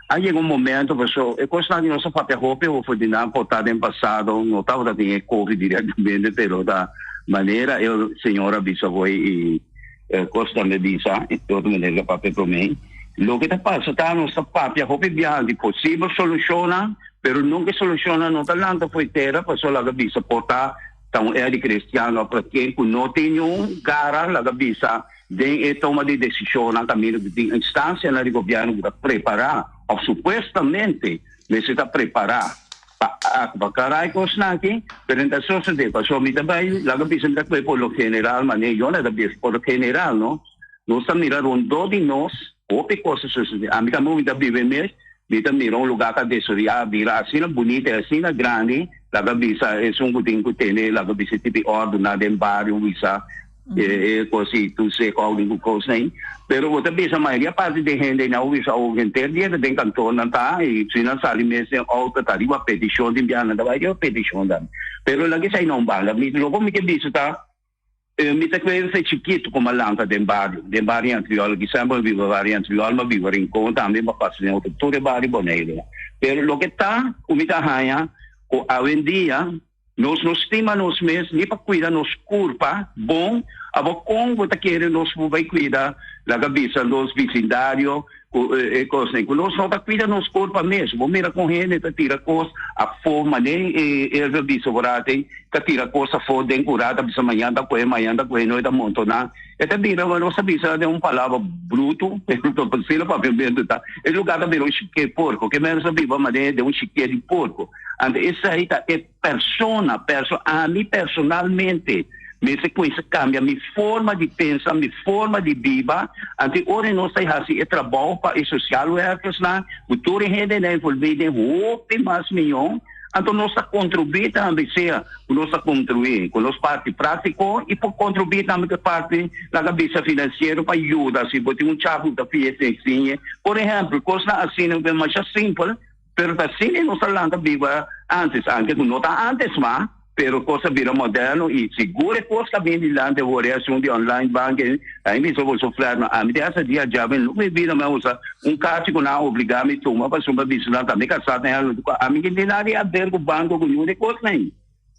A yega un momento paso e cosnan aki nos a papia hopi over di nan por ta den pasado no tabata tin e covid directamente pero ta manera e señor a bisa hoy y e cos tambe bisa y otro manera ke papia prome loke ta pasa ta nos ta papia hopi biaha di posibel solucionnan pero nunca e solucionnan no ta lanta fo'i tera paso laga bisa por ta ta un era di cristiano pero ken cu no tin niun gara laga bisa Den e toma di desishonnan kaminda ku tin instansianan di gobièrnu ku ta prepará òf supuestamente mester ta prepará pa aktua karai kosnan aki, pero no ta sosodé. Pasobra mi ta bai laga bisa mi ta kue por lo general manera Yona ta bisa por lo general no nos ta mira rondó di nos hopi kos ta sosodé. Ami tambe mi ta biba mes mi ta mira un lugá ta desoreá bira asina bunita i asina grandi laga bisa esun ku tin ku tene laga bisa tipi òrdunan den bario bisa E cos y tur seco awo ku cos nei. Pero bo ta bisa mayoria parti den hende nan bo bisa awo henter dia ta den kantoor nan ta y si nan sali mes den auto ta riba peticion tin biaha nan ta bai riba peticion tambe. Pero laga esai na un banda. Mi loke mi ke bisa ta mi ta cree esei chikito como a lanta den bario, den bario Antriol. Kisas bo a biba bario Antriol, mi a biba Rincon tambe, mi a pasa den otro tur e bario Boneiru. Pero loke ta ku mi ta haña ku awendia Nos no stima nos mes ni pa cuida nos curpa bon, abo con bo ta kere nos por bay cuida laga bisa nos bicindario cu e cosnan cu nos no ta cuida nos curpa mes. Bo mira con hende ta tira cos afo mane e Elvio bisa bo rate ta tira cos afo den cura ta bisa mañan ta coge mañan ta coge no ta montona e ta bira nos ta bisa den un palabra bruto pero papiamento ta e lugar ta bira un chique porco ke menos ta biba mane den un chique di porco. Anto esei ta e persona, perso ami personalmente mester cuminsa cambia mi forma di pensa, mi forma di biba, anto e ora nos ta haci e trabou pa e social workersnan, cu tur e hendenan envolvi den hopi mas miyon, anto nos ta contribui tambe, sea cu nos ta contribui cu nos parti practico y por contribui tambe cu e parti laga bisa financiero pa yuda si bo tin un chavo cu ta fiesta y siñe, por ehempel cosnan asina cu ta masha simpel. Pero ta asina nos a lanta biba antes, anke ku no ta antes ma. Pero cos a bira moderno y sigur e cos ta bin dilanti awor e asun di online banking, a mi bisa boso flat no ami te hasta dia djabe no mi bida mi a usa un kachi ku nan a obliga mi tuma pasobra mi bisa nan ta mi kasá ta hel ami tin nada di haber ku banko ku niun di kosnan ei.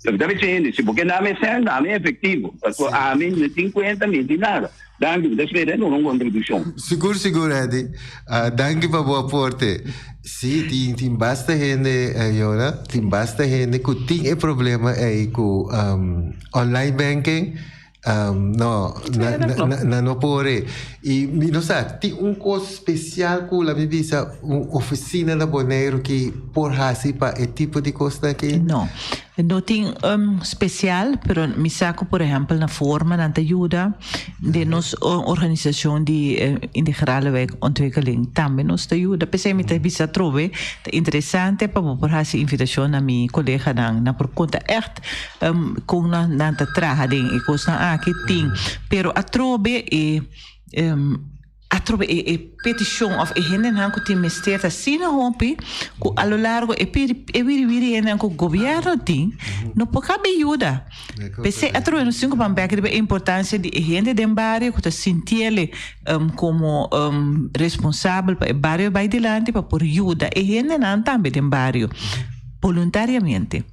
Loke ta bisa hende si bo ke dame sèn dame efektivo pasobra ami no tin kuenta mi no tin nada. Danki mi ta spera duna un kontribushon. Sigur sigur Eddy. Danki pa bo aporte. Si tin tin basta hende Yona, tin basta hende ku tin e problema ei ku online banking no nan no por e. I mi no sa tin un kos spesial ku labi bisa un ofisina na Boneiru ki por hasi pa e tipo di kosnan aki? No. No tin special, pero mi sa cu por ehempel na forma nan ta yuda den nos organisacion di integrale wijkontwikkeling tambe nos ta yuda. P'esei mi ta bisa atrobe ta interesante pa bo por haci invitacion na mi coleganan nan por conta echt con nan ta traha den e cosnan aki tin. Pero atrobe e. Atrobe e e petishon òf e hendenan ku tin mester ta asina hopi ku a lo largo e piri e wiri wiri hendenan ku gobièrnu tin no por kabe yuda. P'esei atrobe nos tin ku ban bèk riba e importansia di e hende den bario ku ta sintiele komo responsabel pa e bario bai dilanti pa por yuda e hendenan tambe den bario boluntariamente.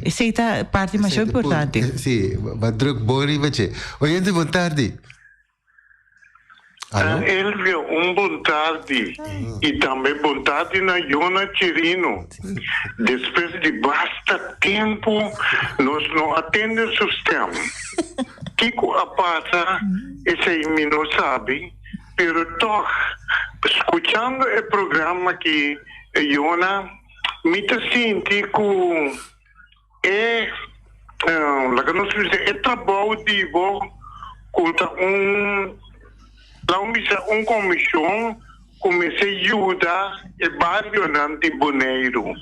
Esei ta parti masha importante. Si, ba druk bon riba dje. Oyente bon tardi. Aló? Elvio, un bon tardi y tambe bon tardi na Yona Chirino. Despues di basta tempo nos no a tende su stem. Kico a pasa esey mi no sabi, pero toch scuchando e programa aki Yona mi ta sinti cu E, laga nos bisa, e trabou di bo ku ta un, laga mi bisa, un komishon ku mester yuda e barionan di Boneiru.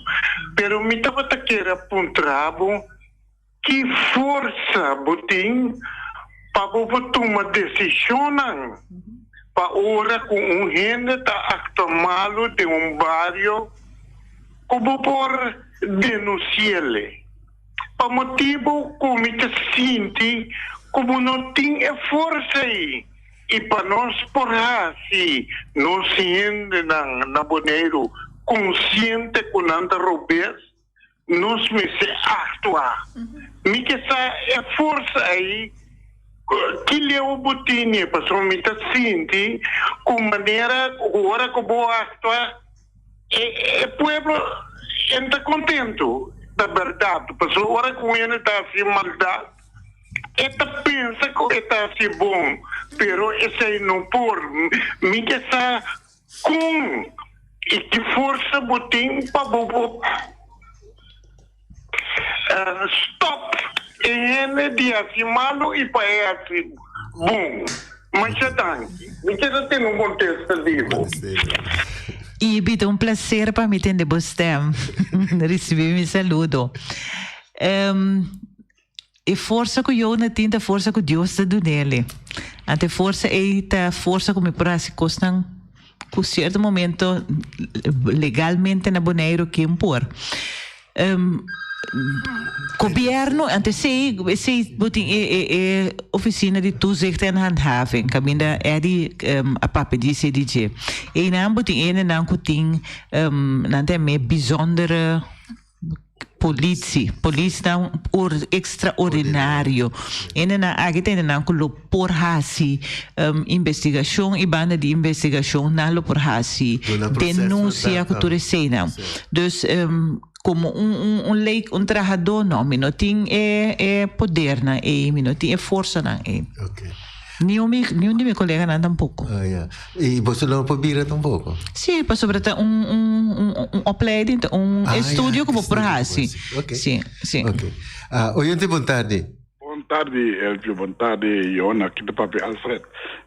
Pero mi tabata kere a puntra bo ki forsa bo tin pa bo por tuma desishonnan pa ora ku un hende ta aktua malu den un bario Ku bo por denunciele pa motibu ku mi ta sinti ku bo no tin e forsa ei i pa nos por hasi nos hendenan na Boneiru konsiente ku nan ta robes, nos mester aktua. Mi ke sa e forsa ei ki leu bo tine pasobra mi ta sinti ku manera ku ora ku bo aktua E pueblo en ta contento, ta berdad, pasobra ora cu un hende ta haci maldad, e ta pensa cu e ta haci bon, pero esey no por. Mi ke sa con y ki forsa bo tin pa bo por stop e hende di haci malo y pa e haci bon. Masha danki. Mi keda tene un contesta di bo. Ibi, ta un placer pa mi tende bo stem. Ricibi mi saludo. E forsa ku Jona tin ta forsa ku Dios ta dun'el. Anto e forsa ei ta forsa ku mi por hasi kosnan ku sierto momento legalmente na Boneiru ken por. Gobierno, anto esei esei bo tin e e e ofisina di toezicht en handhaving kaminda Eddy a papia di esei di dje. Einan bo tin hendenan ku tin nan ta yam'é bijzondere Politie, polisnan extraordinario. Hendenan aki ta hendenan ku lo por hasi investigashon i banda di investigashon nan lo por hasi denunsia ku tur eseinan. Dus komo un un un lei un trahadó no mi no tin e e podernan ei, mi no tin e forsanan ei. Ni un mi ni un di mi koleganan tampoko. Ah ya. I boso no por bira tampoko? Sí, pasobra ta un un un un opleiding, ta un Ah ya, estudio ku bo por estudio ku bo hasi. hasi. Oké. Sí, sí. Oké. Ah, oyente bon tardi. Bon tardi Elvio, bon tardi Jona, aki ta papia Alfred.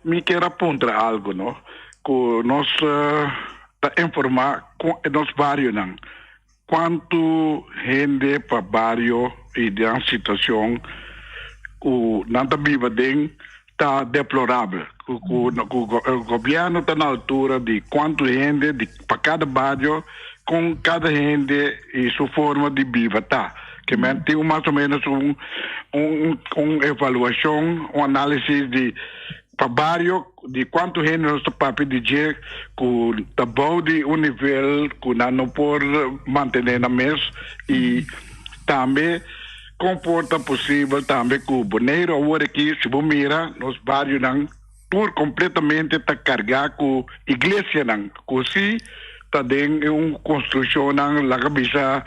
Mi kier a puntra algo no, ku nos ta informa ku nos barionan Cuantu hende pa bario y den situacion cu nan ta biba den ta deplorabel. Cu gobierno ta na altura di cuantu hende di pa cada bario con cada hende y su forma di biba ta. Ke men tin mas o ménos un un un evaluashon, un análisis di pa bario di kuantu hende nos ta papia di dje ku ta bou di un nivel ku nan no por mantené nan mes i tambe kon por ta posibel tambe ku Boneiru awor aki si bo mira nos barionan tur kompletamente ta kargá ku iglesianan ku si ta den un konstrukshonnan laga bisa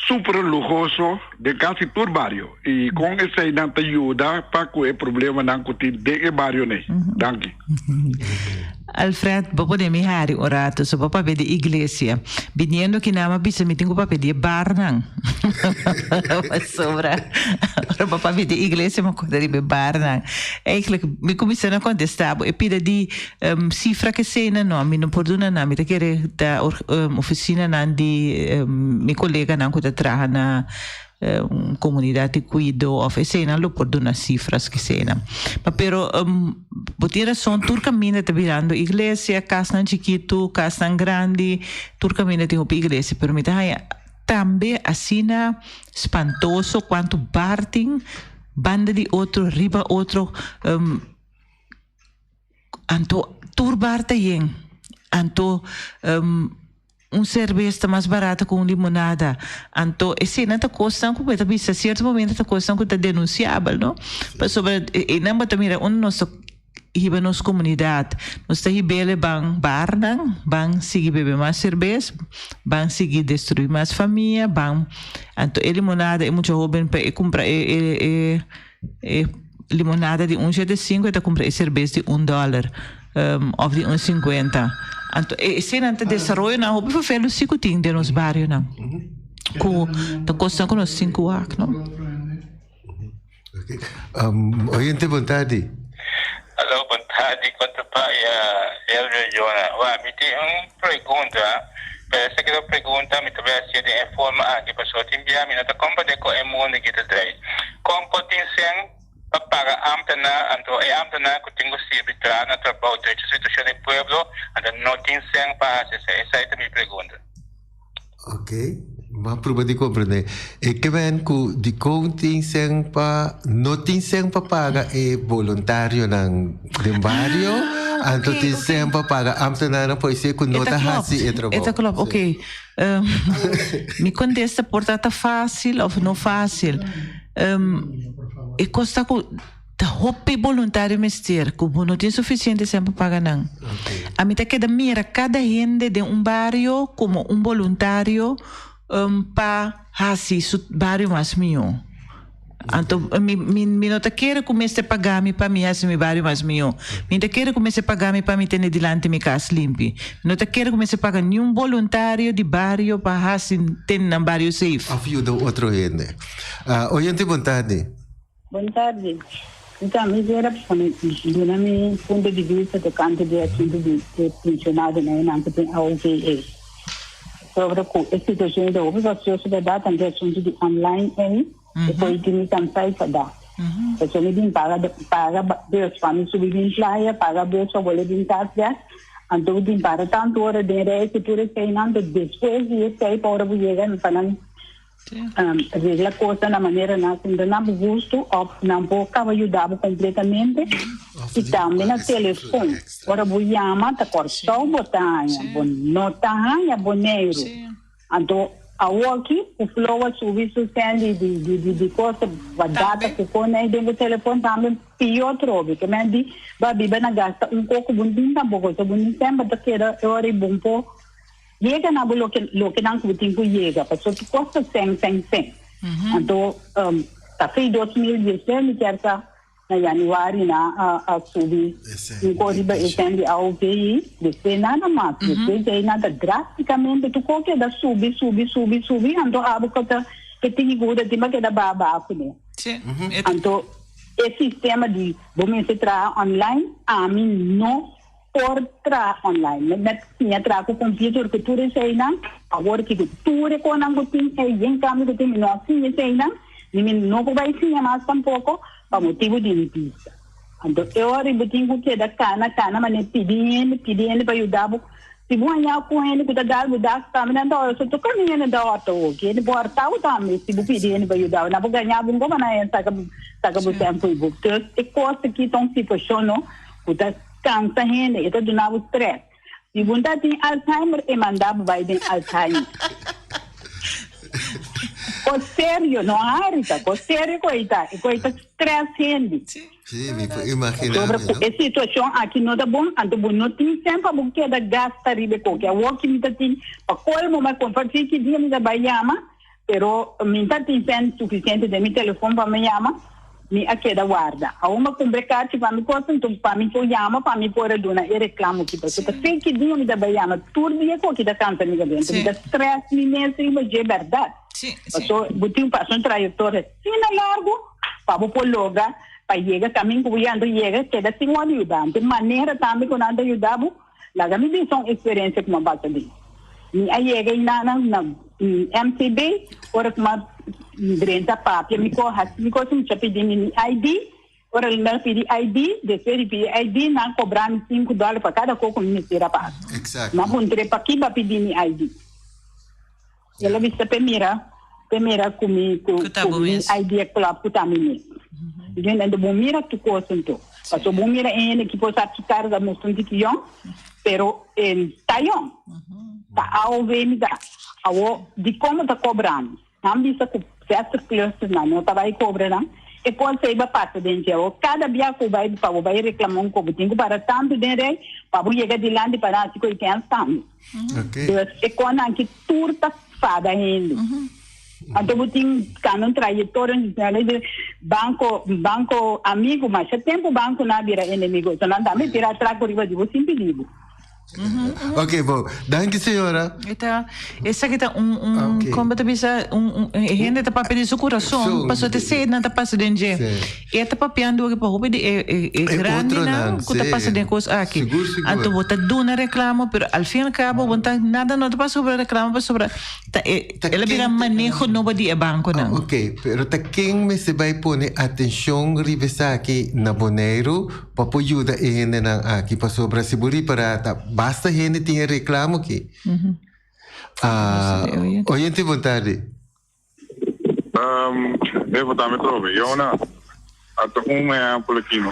super luhoso den kasi tur bario i kon eseinan ta yuda pa ku e problemanan ku tin den e barionan. Danki. Alfred, bo pone mi hari un rato, so bo papia di iglesia. Biniendo aki nan, mi a bisa mi tin ku papia di e barnan. Pasobra ora bo papia di iglesia mi a korda riba e barnan. Eigenlijk mi kuminsá na kontestá bo e pida di sifra kesei-nan no, mi no por duna nan. Mi ta kere ta ofisinanan di mi koleganan ku ta traha na un komunidat di kuido òf eseinan lo por duna sifras keseinan. Ma pero bo tin rason tur kaminda ta birando iglesia, kasnan chikitu, kasnan grandi, tur kaminda tin hopi iglesia, pero mi ta haña tambe asina spantoso kuantu bar tin banda di otro, riba otro. Anto tur bar ta yen. Anto un serbes ta mas barato ku un limonada. Anto eseinan ta kosnan ku bo ta bisa sierto momento ta kosnan ku ta denunsiabel no. Pasobra einan bo ta mira unda nos ta hiba nos komunidat. Nos ta hib'el e ban barnan, ban sigui bebe mas serbes, ban sigui destrui mas famia, ban anto e limonada e mucha hoben pa e kumpra e e E limonada di un shete sinku e ta kumpra e serbes di un dòler òf di un sinkuenta. Anto e eseinan ta desaroyonan hopi ferfelu si ku tin den nos barionan ku ta kosnan ku nos tin ku wak no. Oyente bon tardi. Alo bon tardi kon ta paya Elvio Jona. Wak mi tin un pregunta pero esaki ta pregunta mi ta bai hacié den e forma aki pasobra tin bia mi no ta comprende con e mundo aki ta drai. Con por tin cen pa paga ambtenaar anto e ambtenaar cu tin cu sirbi traha na trabou drecha situacion di pueblo anto no tin cen pa haci esey? Esey ta mi pregunta. Ok, m'a prueba di comprende. E ke men ku dikon tin sen pa no tin sen pa paga e boluntarionan den bario, anto tin sen pa paga ambtenarnan por esei ku no ta hasi e trabou. E ta klop, ok. Mi kontesta por ta ta fásil òf no fásil. E kos ta ku. Ta hopi boluntario mester cu bo no tin suficiente cen pa paga nan. Ami ta keda mira cada hende den un bario como un boluntario pa haci su bario mas miho. Anto mi mi no ta kere cu mester paga mi pa mi haci mi bario mas miho. Mi ta kere cu mester paga mi pa mi tene dilanti mi cas limpi. Mi no ta kere cu mester paga niun boluntario di bario pa haci tene nan bario safe. Of yuda otro hende. Oyente bon tardi. Bon tardi. Mi ta mi kier a pone duna mi punto di bista tocante di e asunto di e pensionadonan e nan cu tin AOV. Sobre cu e situacion ta hopi fastioso berdad tanto e asunto di online ey e por tin mi cansai pa da. Pasobra mi bin paga paga bus pa mi subi bin playa paga bus pa bolbe bin cas bek anto mi bin para tanto ora den rij cu tur eseynan despues di esey pa ora bo yega pa nan Regla cosnan na manera nan sinta na bo gusto of nan por caba yuda bo completamente y tambe na telefon ora bo yama ta Corsou bo ta haña bo no ta haña Boneiru anto awoki cu Flow a subi su cen di di di cos pa data cu con ey den bo telefon tambe pio trobe ke men di bo a biba na gasta un coco bo no tin tampoco so bo ni semper ta keda e ora y bon por Yega na bo loke loke nan ku bo tin ku yega pasobra tur kos ta sèn sèn sèn. Anto ta fei 2016 mi kier sa na januari nan a a subi un kos riba e sèn di AOV despues nada mas despues di ei nan ta drasticamente tur kos keda subi subi subi subi anto abo ku ta ke tin guda tin ba keda baha baha kuné. Anto e sistema di bo mester traha online ami no Por traha online. Mi met siña traha ku computer ku tur eseinan. Awor ki ku tur e konan ku tin ei yen kambio ku tin mi no a siña eseinan ni mi no por bai siña mas tampoko pa motibu di mi bista. Anto e ora bo tin ku keda kana kana manera pidi hende pidi hende pa yuda bo. Si bo haña ku hende ku ta dal bo dak tambe nan ta ora so toka mi hende ta horta hoki. Hende por horta bo tambe si bo pidi hende pa yuda bo. Nan por gaña bo un koma nan hende saka saka bo sèn fo'i bo. Dus e kos aki ta un situashon no ku ta kansa hende, e ta duna bo strès. Si bo ta tin Alzheimer e manda bo bai den Alzheimer. Kos serio, no harita, kos serio ku ei ta, e ku ei ta strès hende. Sí, mi por imaginá Sobre mi, ku no? e situashon aki no ta bon, anto bo no tin sèn pa bo keda gasta riba e koki. Awor ki mi ta tin, pa kolmo mi a kompartí ki dia mi ta bai yama, pero mi ta tin sèn sufisiente den mi telefon pa mi yama, mi a keda warda. Awor mi a kumpra e karchi pa mi kos, anto pa mi por yama, pa mi por a duna e reklamo ki pasobra ta fe ki dia mi ta bai yama, tur dia koki ta kansa mi kabes, mi ta strès mi mes riba dje bèrdat. Pasobra bo tin pasa un trayektoria asina largu pa bo por logra pa yega kamin ku bo yanta yega keda sin wòrdu yuda. Anto e manera tambe ku nan ta yuda bo, laga mi bisa un eksperensia ku mi a pasa den. Mi a yega einan na MCB, ora ku mi a drenta papia mi ko hasi mi kos mi ta pidi mi mi ID, ora mi a pidi ID, despues di pidi ID nan kobra mi sinku dòler pa kada kos ku mi mester a pasa. Mi a puntr'é paki bo a pidi mi ID? El a bisa p'e mira, p'e mira ku mi, ku, ku mi idea klòp ku ta mi mes. Diciendo, ento bo mira tu kos anto. Paso bo mira e hende ki por sa ki kar ta mustra un tiki yòn, pero e ta yòn. Ta AOV mi ta. Awor, dikon bo ta kobra mi? Nan bisa ku 60 plus nan no ta bai kobra nan. E kos ei ba pasa den dje. Awor, kada bia ku bai pa bo bai reklama un kos, bo tin ku para tantu den rei pa bo yega dilanti pa nan hasi ku e kens tambe. Dus e konan ki tur ta fada hende. Anto bo tin kanda un trayectoria di banco banco amigo masha tempo banco na bira enemigo so nan tambe tira atraco riba di bo sin pidi bo. Ok, bo. Danki señora. Eta, esaki ta un, un, Ok. kon bo ta bisa, un, un, e hende ta papia di su kurason, Son. pasobra ta esei nan ta pasa den dje. Sí. E ta papiando aki pa hopi di e, e, e E grandinan otronan, ku ta sí. pasa den kos aki. Sigur, sigur. Anto bo ta duna reklamo, pero al fin al kabo bo ta nada no ta pasa sobre reklamo pasobra ta e, Ta el a bira ken ta- maneho nobo di e bankonan. Ok, pero ta ken mester bai pone atenshon riba esaki na Boneiru pa por yuda e hendenan aki? Pasobra si bo ripará ta basta hende tin e reklamo aki. Ah, oyente bon tardi. Um, devo tambe trobe. Jona, ata un ehempel aki no.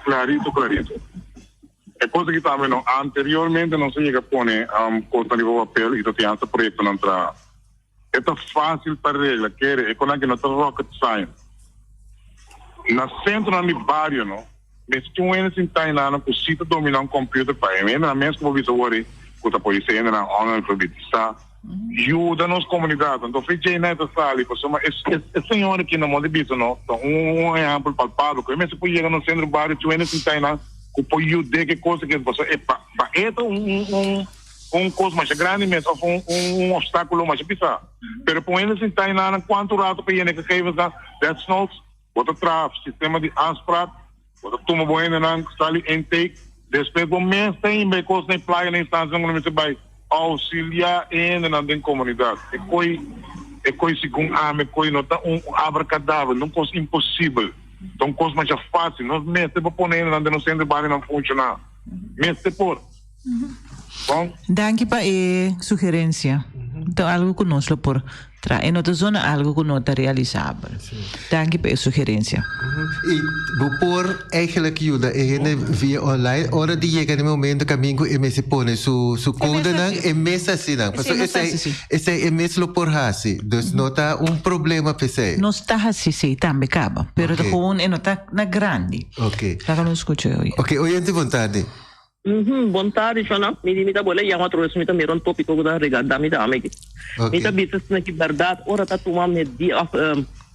Clarito, clarito. E cosa ki tambe no, anteriormente nos a yega pone um, cosnan riba papel y ta tin hasta proyectonan traha. E ta fácil pa regla, kere, e konan ki no ta rocket science. Na centronan di bario no, mester tin un hende sintá inano ku si ta domina un computer pa e hendenan mes ku bo bisa wori ku ta por hisa hendenan onalfabetisa, yuda nos comunidad. Anto fe djei nai ta sali pasobra e e señor aki na modo di bisa no ta un ehempel palpabel ku e mester por yega na un centro bario tin un hende sintá einan ku por yud'é ke cosa ke pasobra e pa pa e ta un un un cos masha grandi mes of un un obstaculo masha pisa pero pa un hende sintá einan cuanto rato pa yena e gegevensnan desnoods bo ta traha sistema di afspraak bo ta tuma bo hendenan sali intake despues bo mes ta hinba e kos na e playa na instancianan ku nan mester bai auxiliá e hendenan den komunidat e koi e koi segun ami e koi no ta un abracadabra no un kos imposibel ta un kos masha fácil nos mester por pone hendenan den nos centro di barionan funshoná mester por bon. Danki pa e sugerencia. Ta algo cu nos lo por traha. E no ta zona algo cu no ta realisabel. Danki pa e sugerencia. Y bo por eigenlijk yuda e hende via online ora di yega na e momento camin cu e mester pone su su codenan e mes haci nan. Pasobra esey esey e mes lo por haci. Dus no ta un problema p'esey. Nos ta haci esey tambe caba. Pero ta gewoon e no ta na grandi. Laga nos scucha e oyente. Ok, oyente bon tardi. Uhum, bon tardi shona. Mi di mi ta bole yama otro bes mi ta mira un tópiko ku ta regardá mi dame aki. Mi ta bisa asina ki bèrdat ora ta tuma medida òf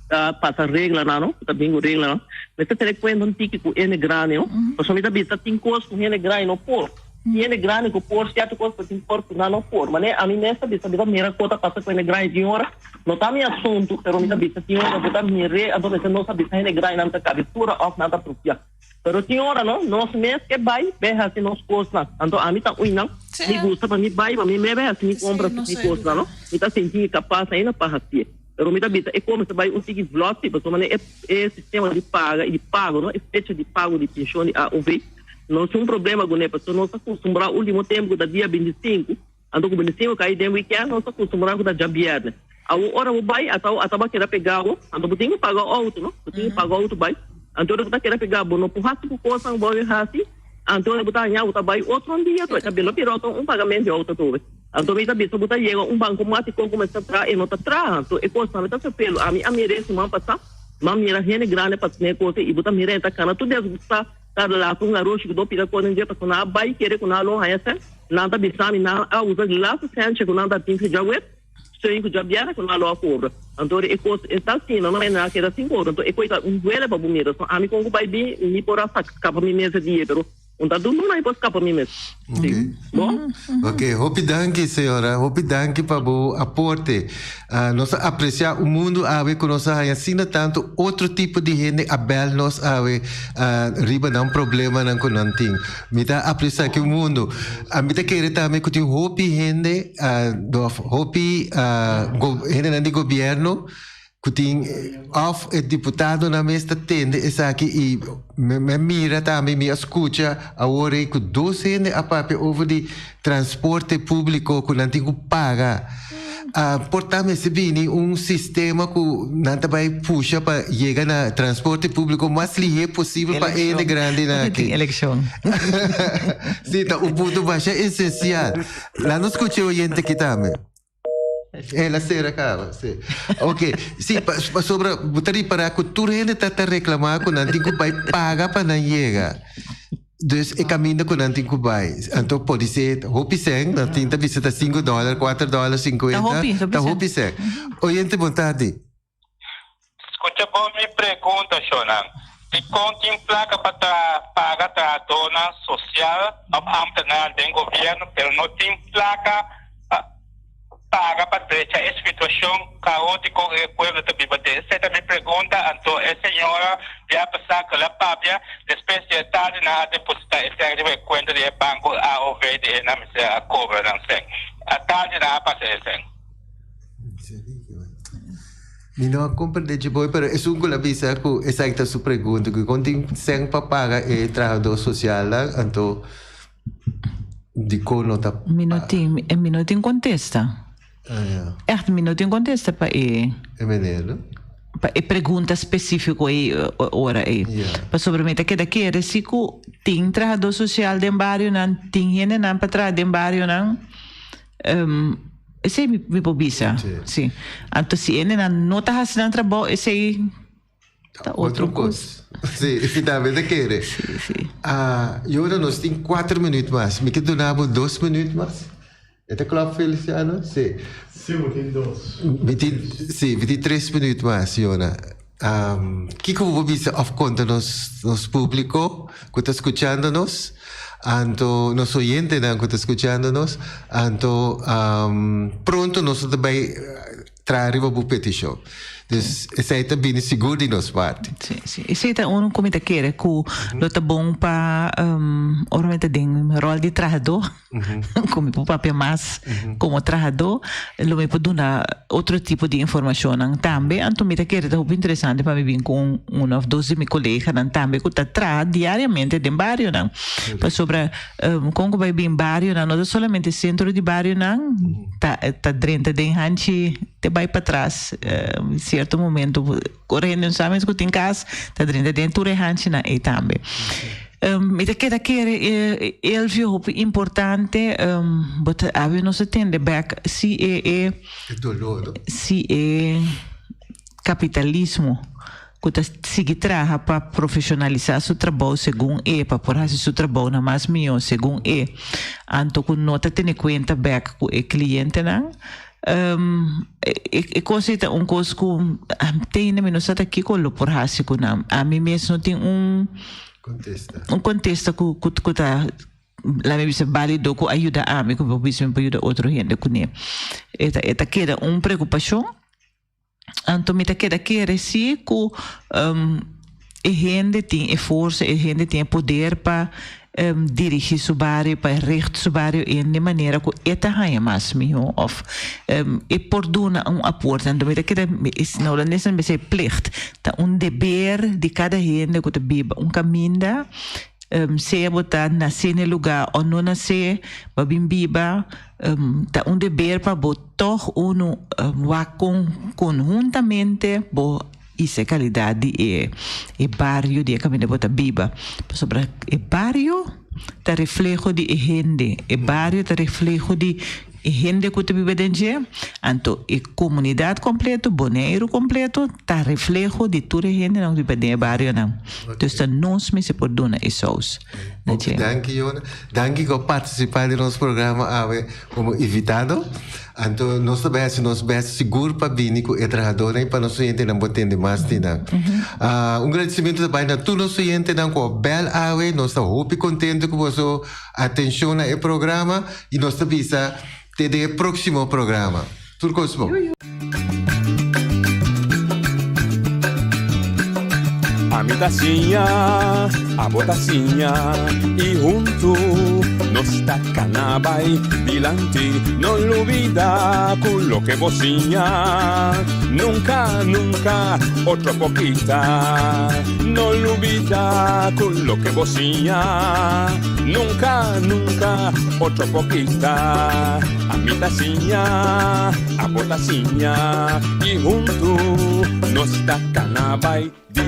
ta pasa reglanan no, ta bin ku reglanan, mester tene kuenta un tiki ku hende grandi no. Pasobra mi ta bisa tin kos ku hende grandi no por. Tin hende grandi ku por sierto kos pero tin por ku nan no por. Manera ami mes ta bisa mi ta mira ku ta pasa ku hende grandi tin ora no ta mi asuntu pero mi ta bisa tin ora bo ta mir'é anto mester nos a bisa hende grandi nan ta kabesura òf nan ta propia. Pero tin ora no, nos mes ke bai bai hasi nos kosnan. Anto ami ta ui nan, mi gusta pa mi bai pa mi mes bai hasi mi kompras ku mi kosnan no. Mi ta sinti mi kapas ainda pa hasié. Pero mi ta bisa e kome ta bai un tiki vlòt si, pasobra manera e e sistema di paga i di pago no, e fecha di pago di penshon di AOV. No tin un problema kuné pasobra nos a kustumbrá último tempu ku ta dia 25, anto ku 25 kai den wikènt nos a kustumbrá ku ta djabièrnè. Awor ora bo bai ata ata bo a keda pegá bo, anto bo tin ku paga outo no, bo tin ku paga outo bai, anto ora bo ta keda pegá bo no por hasi bo kosnan ku bo a hasi, anto ora bo ta haña bo ta bai otro dia to e ta bira piròt un pagamento di outo atrobe. Anto mi ta bisa bo ta yega un bankomatiko ku mester traha e no ta traha, anto e kosnan mi ta ferfelu. Ami a mira e siman pasá, mi a mira hende grandi pa tene kos i bo ta mira e ta kana tur desgustá. Kada laat un garoshi ku do pida kos den dje pasobra nan a bai kere ku nan a lo haña sèn. Nan ta bisa mi nan a usa di laatste sèntje ku nan ta tin djawe, steun ku djabièrnè ku nan a lo a kobra. Anto e kos e ta asina no nan a keda sin kobra. Anto e kos ta un duele pa bo mira. So ami kon ku bai bin mi por a skapa mi mes e dia pero un ta dun duna mi por skapa mi mes. Si. Bon? Ok, hopi danki señora, hopi danki pa bo aporte. Ah, nos a aprecia un mundo awe ku nos a haña asina tanto otro tipo di hende a bel nos awe ah, riba nan problemanan ku nan tin. Mi ta aprecia ki un mundo. A mi ta kere tambe ku tin hopi hende ah, of hopi ah, go, hendenan di gobierno Ku tin òf e diputadonan mes ta tende esaki i mi a mira tambe, mi a skucha awor ei ku dos hende a papia over di transporte públiko ku nan tin ku paga. Por ta mester bini un sistema ku nan ta bai pusha pa yega na transporte públiko mas lihé posibel pa e hende grandinan aki. Elekshon. Si, ta un punto masha esensial. Laat nos skucha e oyente aki tambe. El a cera caba, si. Ok, si, pasobra bo ta ripara cu tur hende ta ta reclama cu nan tin cu bay paga pa nan yega. Dus e caminda cu nan tin cu bay. Anto podi ser hopi cen, nan tin ta bisa ta cinco dollar, cuatro dollar, cincuenta. Ta hopi, Ta hopi cen. Oyente, bon tardi. Scucha bon mi pregunta, shonan. Dicon tin placa pa tra paga trahadornan social of ambtenaar den gobierno pero no tin placa pa paga pa drecha e situacion caotico cu e pueblo ta biba den? Esey ta mi pregunta. Anto e señora bia pasa cu el a papia, despues di e tardi nan a deposita e sèn riba e cuenta di e banco AOV di e nan mester a cobra nan sèn. Atardi nan a pasa e sèn. Mi no a comprende dje boy, pero esun cu la bisa cu esaki ta su pregunta, cu con tin cen pa paga e trahador socialnan, anto dicon no ta Mi no tin, mi no tin contesta. Ah, ja. Echt, mi no tin contesta pa e. E meneer, no? Pa e pregunta specifico ei ora ei. Ja. Pasobra mi ta keda kere si cu tin trahador social den barionan, tin hendenan pa traha den barionan. Esei mi por bisa, si. Anto si hendenan no ta hasi nan trabou, esei ta otro kos. Si, mi tambe ta kere. Si, si. Ah, Jona, nos tin kuater minuut mas. Mi ke duna bo dos minuut mas. E ta klòp, Feliciano? Si. Si, bo tin dos. Mi tin, si, mi tin tres minuut mas, Jona. Kiko bo por bisa òf konta nos nos públiko ku ta skuchando nos, anto nos oyentenan ku ta skuchando nos, anto pronto nos lo ta bai traha riba bo petishon. Dus esei ta bini sigur di nos parti. Sí, sí. Esei ta unu ku mi ta kere ku lo ta bon pa ora mi ta den ròl di trahadó. Ku mi por papia mas komo trahadó, lo mi por duna otro tipo di informashonnan tambe. Anto mi ta kere ta hopi interesante pa mi bin ku un un òf dos di mi koleganan tambe ku ta traha diariamente den barionan. Pasobra kon ku bai bin barionan no ta solamente sentro di barionan ta ta drenta den hanchi te bai patras sierto momento ora hende no sa mes ku tin kas ta drenta den tur e hanchinan ei tambe. Mi ta keda kere Elvio hopi importante bo ta awe nos a tende bek si e e E dolor no. Si e kapitalismo ku ta sigui traha pa profeshonalisá su trabou segun e pa por hasi su trabounan mas mihó segun e anto ku no ta tene kuenta bek ku e klientenan e kos ei ta un kos ku te ainda mi no sa ta kiko lo por hasi ku nan. Ami mes no tin un Kontesta. un kontesta ku ku ku ta laat mi bisa bálido ku a yuda ami ku mi por bisa mi por yuda otro hende kuné. E ta e ta keda un preokupashon. Anto mi ta keda kere si ku e hende tin e forsa, e hende tin e poder pa dirigi su bario, pa richt su bario in di manera ku e ta haña mas mihó òf e por duna un aporte. Anto mi ta keda, na holandes nan bisa e plicht, ta un deber di kada hende ku ta biba un kaminda. Sea bo ta nasé na e lugá o no nasé, bo a bin biba, ta un deber pa bo tòg unu wak kon konhuntamente bo hisa e kalidat di e e bario di e kaminda bo ta biba. Pasobra e bario ta refleho di e hende, e bario ta refleho di E hende ku ta biba den dje, anto e komunidat kompleto, Boneiru kompleto, ta refleho di tur e hendenan ku biba den e barionan. Dus ta nos mester por duna e sous na dje. Hopi danki Yona. Danki ku a partisipá den nos programa awe komo invitado. Anto nos ta bai hasi nos bèst sigur pa bini ku e trahadónan i pa nos oyentenan por tende mas di nan. Un gradisimentu ta bai na tur nos oyentenan ku a bèl awe. Nos ta hopi kontentu ku boso Atencion na e programa y nos ta bisa te den e proximo programa. Tur cos bon. Ami ta siña, abo ta siña y huntu nos ta cana bay dilanti. No lubida cu loke bo siña nunca, nunca otro por kita. No lubida cu loke bo siña nunca, nunca otro por kita. Ami ta siña, abo ta siña y huntu nos ta cana bay dilanti.